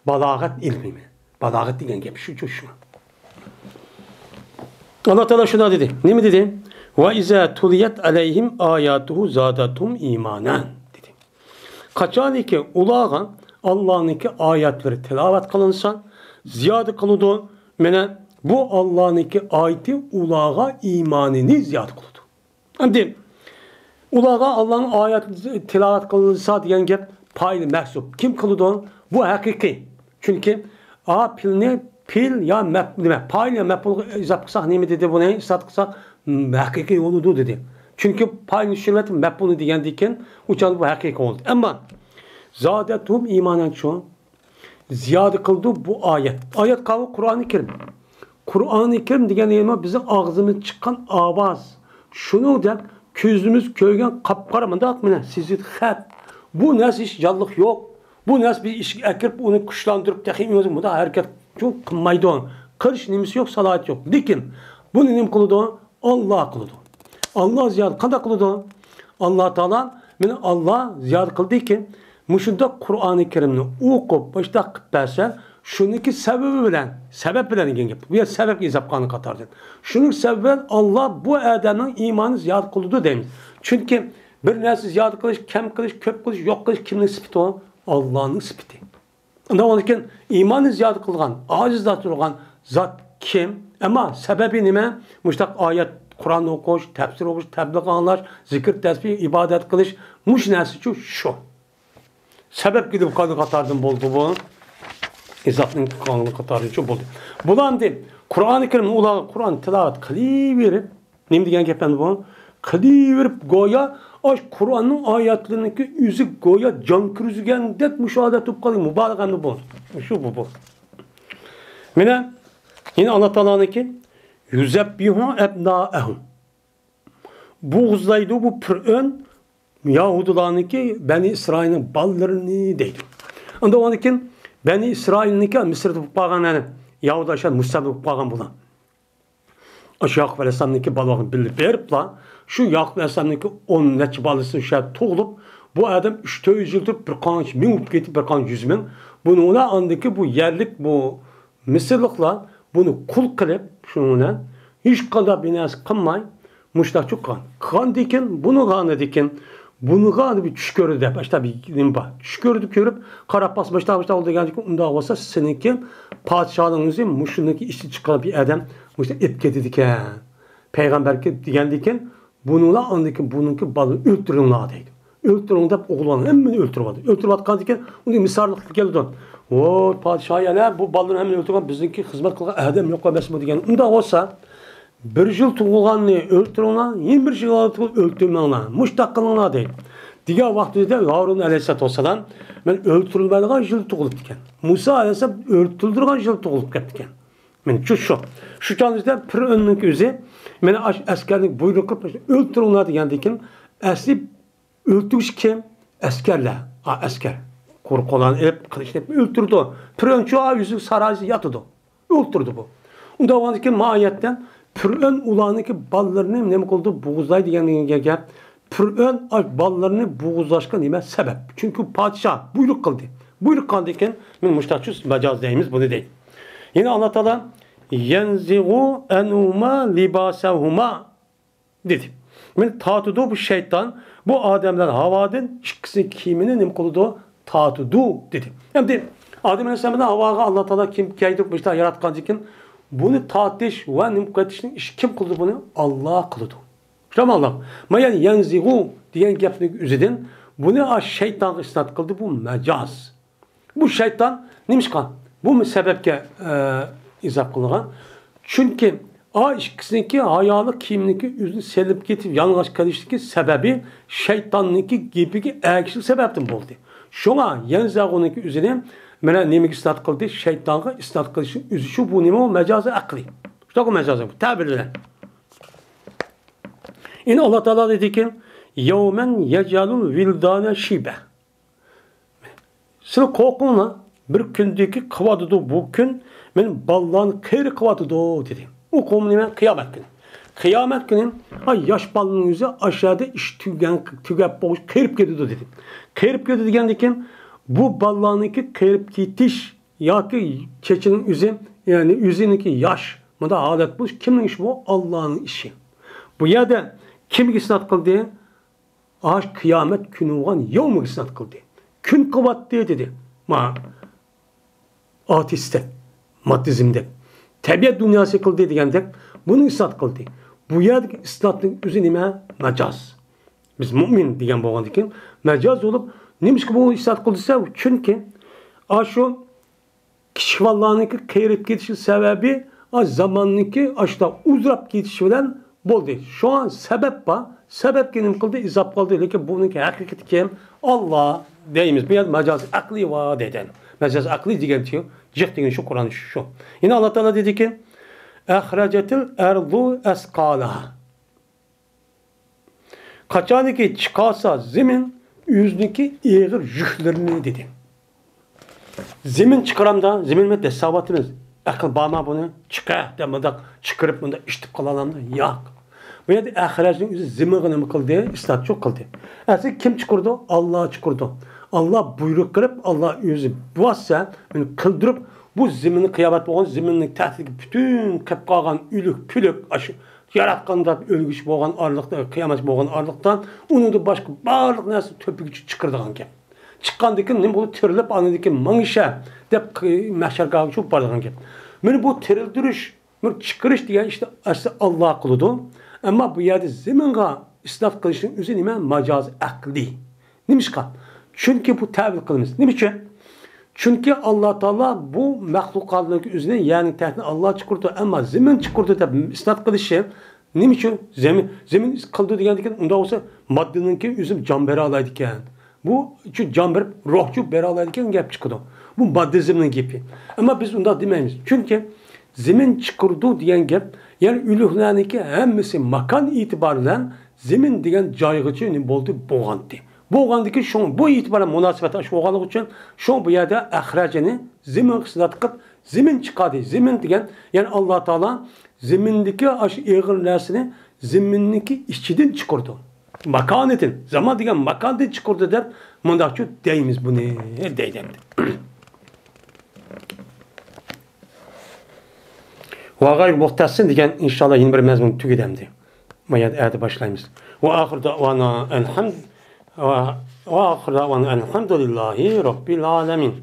بالاغەت ئىلمىمۇ؟ بالاغەت دېگەن گەپ شۇ، شۇ، شۇ. ئاللا تائالا شۇنداق دېدى. نېمە دېدى؟ «ۋە ئىزا تۇلىيەت ئەلەيھىم ئاياتۇھۇ زادەتھۇم ئىمانەن» دېدى. قاچانكى ئۇلارغا ئاللانىڭكى ئايەتلىرى تىلاۋەت قىلىنسا، زىيادە قىلىدۇ. مانا بۇ ئاللانىڭكى ئايىتى ئۇلارغا ئىمانىنى زىيادە قىلىدۇ. ئەمدى ئۇلارغا ئاللانىڭ ئايەت تىلاۋەت قىلىنسا دېگەن گەپ پائىل مەھزۇپ. كىم قىلىدۇ؟ بۇ ھەقىقىي. چۈنكى ئا پىلنى پىل يا مەپ-، نېمە، پائىل يا مەپئۇلغا ئىزاپە قىلساق نېمە دېدى بۇنى؟ ئىسپات قىلساق، م، ھەقىقىي بولىدۇ دېدى. چۈنكى پائىلنى چۈشۈرۈۋېتىپ مەپئۇلنى دېگەندىن كېيىن ئۇ چاغدا بۇ ھەقىقىي بولدى. ئەمما زادەتھۇم ئىمانەن شۇ. زىيادە قىلىدۇ بۇ ئايەت. ئايەت قاۋۇ قۇرئانى كەرىم. قۇرئانى كەرىم دېگەن نېمە؟ بىزنىڭ ئاغزىمىزدىن چىققان ئاۋاز. شۇنىڭدەك كۆزىمىز كۆرگەن قاپقارا مۇنداق مانا سىزىق خەت. بۇ نەرسە ھېچ جانلىق يوق. بۇ نەرسە بىز ئىشىككە ئەكىرىپ ئۇنى كۇشلاندۇرۇپ تېخى مۇنداق ھەرىكەت قىلمايدۇ. قىلىش نېمىسى يوق، سالاھىيىتى يوق. لېكىن بۇنى نېمە قىلىدۇ؟ ئاللا قىلىدۇ. ئاللا زىيادە قانداق قىلىدۇ؟ ئاللا تائالا، مانا ئاللا زىيادە قىلدىكى، مۇشۇنداق قۇرئانى كەرىمنى ئوقۇپ، مۇشۇنداق قىلىپ بەرسە، شۇنىڭكى سەۋەبى بىلەن، سەۋەب بىلەن دېگەن گەپ. بۇ يەر سەۋەبكە ئىزاپ قىلغان قاتاردىن. شۇنىڭ سەۋەبى بىلەن ئاللا بۇ ئادەمنىڭ ئىمانىنى زىيادە قىلىدۇ دەيمىز. چۈنكى بىر نەرسە زىيادە قىلىش، كەم قىلىش، كۆپ قىلىش، يوق قىلىش كىمنىڭ سۈپىتى ئۇ؟ ئاللانىڭ سۈپىتى. ئۇنداق بولغاندىكىن ئىماننى زىيادە قىلىدىغان، ئاجىزلاشتۇرىدىغان زات كىم؟ ئەمما سەۋەبى نېمە؟ مۇشۇنداق ئايەت، قۇرئان ئوقۇش، تەپسىر ئوقۇش، تەبلىغ ئاڭلاش، زىكىر، تەسبىھ، ئىبادەت قىلىش، مۇشۇ نەرسىچۇ شۇ. سەۋەب كېلىپ قالغان قاتاردىن بولدى بۇ. ئىزاپنىڭ قالغان قاتارىچۇ بولدى. بۇلار ئەمدى قۇرئانى كەرىم، ئۇلار قۇرئان تىلاۋەت قىلىۋېرىپ، نېمە دېگەن گەپ ئەمدى بۇ؟ قىلىۋېرىپ گويا ئاش قۇرئاننىڭ ئايەتلىرىنىڭكى ئۆزى گويا جان كىرگۈزگەندەك مۇشۇ ھالەتتە بولۇپ قالدى. مۇبالىغە ئەمدى بۇ. شۇ بۇ، بۇ. مانا، يەنە ئاللا تائالانىڭكى «يۇزەببىھۇ ئەبنائەھۇم». بوغۇزلايدۇ بۇ پىرئۆن يەھۇدىيلارنىڭكى بەنى ئىسرائىلنىڭ بالىلىرىنى دەيدۇ. ئاندىن ئۇنىڭدىن كېيىن بەنى ئىسرائىلنىڭكى مىسىردا بولۇپ قالغان، يەنى يەھۇدىيلار مۇستەملىكە بولۇپ قالغان بۇلار. ئاشۇ ياقۇپ ئەلەيھىسسالامنىڭكى بالىلىرىغا بىللە بېرىپلا، شۇ ياقۇپ ئەلەيھىسسالامنىڭكى ئون نەچچە بالىسى شۇ يەردە تۇغۇلۇپ، بۇ ئادەم ئۈچ تۆت يۈز يىل تۇرۇپ، بىر قانچە مىڭ بولۇپ كېتىپ، بىر قانچە يۈز مىڭ. بۇنى ئۇلار ئاندىكى بۇ يەرلىك بۇ مىسىرلىقلار بۇنى قۇل قىلىپ، شۇنىڭ بىلەن ھېچقانداق بىر نەرسە قىلماي، مۇشۇنداقچۇ قىلغان. قىلغاندىن كېيىن، بۇنىڭغا ئاندىن كېيىن، بۇنىڭغا بىر چۈش كۆردى دەپ، ئاشۇنداق بىر نېمە بار. چۈش كۆردى، كۆرۈپ، قاراپ باقسا، مۇشۇنداق، مۇشۇنداق بولدى دېگەندىن كېيىن، ئۇنداق بولسا، سېنىڭكى پادىشاھلىقىڭ ئۆزى مۇشۇنىڭكى ئىچىدىن چىققان بىر ئادەم مۇشۇنداق ئېلىپ كېتىدىكەن. پەيغەمبەرگە دېگەندىن كېيىن، بۇنىڭلار ئاندىن كېيىن بۇنىڭكى بالىنى ئۆلتۈرۈڭلار دەيدۇ. ئۆلتۈرۈڭ دەپ ئوغۇللارنى ھەممىنى ئۆلتۈرۈۋالدى. ئۆلتۈرۈۋاتقاندىن كېيىن ئۇنى مىسىرلىقلار كېلىدۇ. ۋوي پادىشاھ، يەنە بۇ بالىلىرىنى ھەممىنى ئۆلتۈرگەن، بىزنىڭكى خىزمەت قىلغان ئادەم يوق ئەمەسمۇ دېگەن. ئۇنداق بولسا، بىر يىل تۇغۇلغاننى ئۆلتۈرۈڭلار، يەنە بىر يىل تۇغۇلغاننى ئۆلتۈرمەڭلار. مۇشۇنداق قىلىڭلار دەيدۇ. دېگەن ۋاقتىدا ھارۇن ئەلەيھىسسالاتۇ ۋەسسالام، مەن ئۆلتۈرۈلمەيدىغان يىل تۇغۇلۇپتىكەن. مۇسا ئەلەيھىسسالام ئۆلتۈرۈلىدىغان يىل تۇغۇلۇپ كەپتىكەن. مانا شۇ، شۇ. شۇ چاغدا پىرئۆننىڭ ئۆزى، مانا ئاشۇ ئەسكەرنى بۇيرۇق قىلىپ، ئۆلتۈرۈڭلار دېگەندىن كېيىن، ئەسلى ئۆلتۈرگۈچى كىم؟ ئەسكەرلەر. ئا، ئەسكەر. قورقۇلارنى ئېلىپ، قىلىچنى ئېلىپ ئۆلتۈرىدۇ. پىرئەۋن شۇ يۈزۈك سارايدا ياتىدۇ. ئۆلتۈردى بۇ. ئۇنداق بولغاندىكىن ما ئايەتتە پىرئەۋن ئۇلارنىڭكى بالىلىرىنى نېمە قىلدى؟ بوغۇزلاي دېگەن گەپ. پىرئەۋن ئاش بالىلىرىنى بوغۇزلاشقا نېمە سەۋەب؟ چۈنكى پادىشاھ بۇيرۇق قىلدى. بۇيرۇق قىلغاندىكىن، مانا مۇشتاق شۇ مەجاز دەيمىز بۇنى دەيدۇ. يەنە ئاللا تائالا يەنزىغۇ ئەنھۇما لىباسەھۇما دېدى. مانا تارتىدۇ بۇ شەيتان، بۇ ئادەملەر ھاۋادىن ئىككىسىنىڭ كىيىمىنى نېمە قىلىدۇ؟ تارتىدۇ دېدى. ئەمدى ئادەم ئەلەيھىسسالامنى ھاۋاغا ئاللا تائالا كىيىم كىيدۈرۈپ مۇشۇنداق ياراتقاندىكىن، بۇنى تارتىش ۋە نېمە قىلىشنىڭ ئىشى كىم قىلىدۇ بۇنى؟ ئاللا قىلىدۇ. شۇنداقمۇ ئاللا؟ مانا يەنزىغۇ دېگەن گەپنىڭ ئۆزىدىن بۇنى ئا شەيتانغا ئىسنات قىلدى، بۇ مەجاز. بۇ شەيتان نېمىشقا؟ بۇ سەۋەبكە، ئە، ئىزاھ قىلغان. چۈنكى ئا ئىككىسىنىڭكى ھايالىق كىيىمنىڭكى ئۆزىنى سېلىپ كېتىپ يالىڭاچ قېلىشتىكى سەۋەبى شەيتاننىڭكى گېپىگە ئەگىشىش سەۋەبتىن بولدى. شۇڭا يەنزىغۇنىڭكى ئۆزىنى مانا نېمىگە ئىسنات قىلدى؟ شەيتانغا ئىسنات قىلىشنىڭ ئۆزى شۇ، بۇ نېمە؟ ئۇ مەجازى ئەقلىي. شۇنداقمۇ مەجازى بۇ تەبىر بىلەن. ئەمدى ئاللا تائالا دېدىكى، يەۋمەن يەجئەلۇل ۋىلدانە شىيبە. سىلەر قورقۇڭلار، بىر كۈندىكى قىلىۋاتىدۇ بۇ كۈن، مانا بالىلارنى قېرى قىلىۋاتىدۇ دېدى. ئۇ قوم نېمە؟ قىيامەت كۈنى. قىيامەت كۈنى، ئا، ياش بالىنىڭ ئۆزى ئاشۇ يەردە ئىش تۈگەن، تۈگەپ بولۇش، قېرىپ كېتىدۇ دېدى. قېرىپ كېتىدۇ دېگەندىكىن، بۇ بالىلارنىڭكى قېرىپ كېتىش ياكى چېچىنىڭ ئۆزى، يەنى ئۆزىنىڭكى ياش، مۇنداق ھالەت بولۇش كىمنىڭ ئىشى بۇ؟ ئاللانىڭ ئىشى. بۇ يەردە كىمگە ئىسنات قىلدى؟ ئاش قىيامەت كۈنى بولغان يەۋمىگە ئىسنات قىلدى. كۈن قىلىۋاتتى دېدى. ما ئاتىستە، ماددىزمدە. تەبىئەت دۇنياسى قىلدى دېگەندەك، بۇنى ئىسنات قىلدى. بۇ يەردىكى ئىسناتنىڭ ئۆزى نېمە؟ مەجاز. بىز مۇئمىن دېگەن بولغاندىكىن، مەجاز بولۇپ، نېمىشقا بۇ ئىسنات قىلدى دېسە، چۈنكى ئاشۇ كىچىك بالىلارنىڭكى قېرىپ كېتىشى سەۋەبى، ئاش زاماننىڭكى ئاشۇنداق ئۇزىراپ كېتىشى بىلەن بولدى. شۇڭا سەۋەب بار. سەۋەبكە نېمە قىلدى؟ ئىزاپ قىلدى. لېكىن بۇنىڭكى ھەقىقىتى كىم؟ ئاللا دەيمىز. بۇ يەردە مەجازى ئەقلىي بار دەيدۇ. مەجازى ئەقلىي دېگەن شۇ، جىق دېگەن شۇ، قۇرئان شۇ. يەنە ئاللا تائالا دېدىكى، ئەخرەجەتىل ئەرزۇ ئەسقالەھا. قاچانكى چىقارسا زېمىن ئۆزىنىڭكى ئېغىر يۈكلىرىنى دېدى. زېمىن چىقىرامدا، زېمىن بىلەن دەسساۋاتىمىز. ئەقىل بارما بۇنى؟ چىقە دەپ مۇنداق چىقىرىپ، مۇنداق ئىشتىپ قىلالامدا؟ ياق. بۇ يەردە ئەخرەجنىڭ ئۆزى زېمىنغا نېمە قىلدى؟ ئىسناتچۇ قىلدى. ئەسلى كىم چىقىرىدۇ؟ ئاللا چىقىرىدۇ. ئاللا بۇيرۇق قىلىپ، ئاللا ئۆزى بۇ ۋاسىتە مېنى قىلدۇرۇپ، بۇ زېمىننى، قىيامەت بولغان زېمىننىڭ تەتىدىكى پۈتۈن قېپ قالغان ئۆلۈك، پۈلۈك، ئاشۇ ياراتقاندا ئۆلگۈچى بولغان ئارىلىقتا، قىيامەت بولغان ئارىلىقتا ئۇنىڭدىن باشقا بارلىق نەرسە تۆپىگىچە چىقىرىدىغان گەپ. چىققاندىكىن نېمە بولىدۇ؟ تىرىلىپ ئاندىن كېيىن مىڭىشە دەپ قى-، مەھشەرگاھقا چۈشۈپ بارىدىغان گەپ. مانا بۇ تىرىلدۈرۈش، بۇ چىقىرىش دېگەن ئىشنى ئەسلى ئاللا قىلىدۇ. ئەمما بۇ يەردە زېمىنغا ئىسنات قىلىشنىڭ ئۆزى نېمە؟ ماجازى ئەقلىي. نېمىشقا؟ چۈنكى بۇ تەۋىل قىلىمىز. نېمە ئۈچۈن؟ چۈنكى ئاللا تائالا بۇ مەخلۇقاتنىڭ ئۆزىنى، يەرنىڭ تەكتىنى ئاللا چىقىرىدۇ، ئەمما زېمىن چىقىرىدۇ دەپ ئىسنات قىلىشى نېمە ئۈچۈن؟ زېمىن، زېمىن قىلىدۇ دېگەندىكىن، ئۇنداق بولسا ماددىنىڭكى ئۆزى جان بېرەلەيدىكەن. بۇ شۇ جان بېرىپ، روھچۇ بېرەلەيدىكەن گەپ چىقىدۇ. بۇ ماددىزمنىڭ گېپى. ئەمما بىز ئۇنداق دېمەيمىز. چۈنكى زېمىن چىقىرىدۇ دېگەن گەپ، يەنى ئۆلۈكلەرنىڭكى ھەممىسى ماكان ئېتىبارى بىلەن زېمىن دېگەن جايغىچە نېمە بولدى؟ بولغانتى. بولغاندىكىن شۇڭا بۇ ئېتىبار بىلەن مۇناسىۋەت ئاشۇ بولغانلىقى ئۈچۈن، شۇڭا بۇ يەردە ئەخرەجنى زېمىنغا ئىسنات قىلىپ، زېمىن چىقاردى. زېمىن دېگەن، يەنى ئاللا تائالا زېمىندىكى ئاشۇ ئېغىر نەرسىنى زېمىننىڭكى ئىچىدىن چىقىرىدۇ. ماكانىدىن، زامان دېگەن ماكاندىن چىقىرىدۇ دەپ مۇنداقچۇ دەيمىز بۇنى دەيدۇ ئەمدى. ۋە غەير مۇختەسسىن دېگەن ئىنشاللا يەنە بىر مەزمۇن تۈگىدى ئەمدى. ما يەردە ئەتە باشلايمىز. ۋە ئاخىر دەۋانا ئەلھەمد-، ۋە، ۋە ئاخىر دەۋانا ئەلھەمدۇلىللاھى رەببىل ئالەمىن.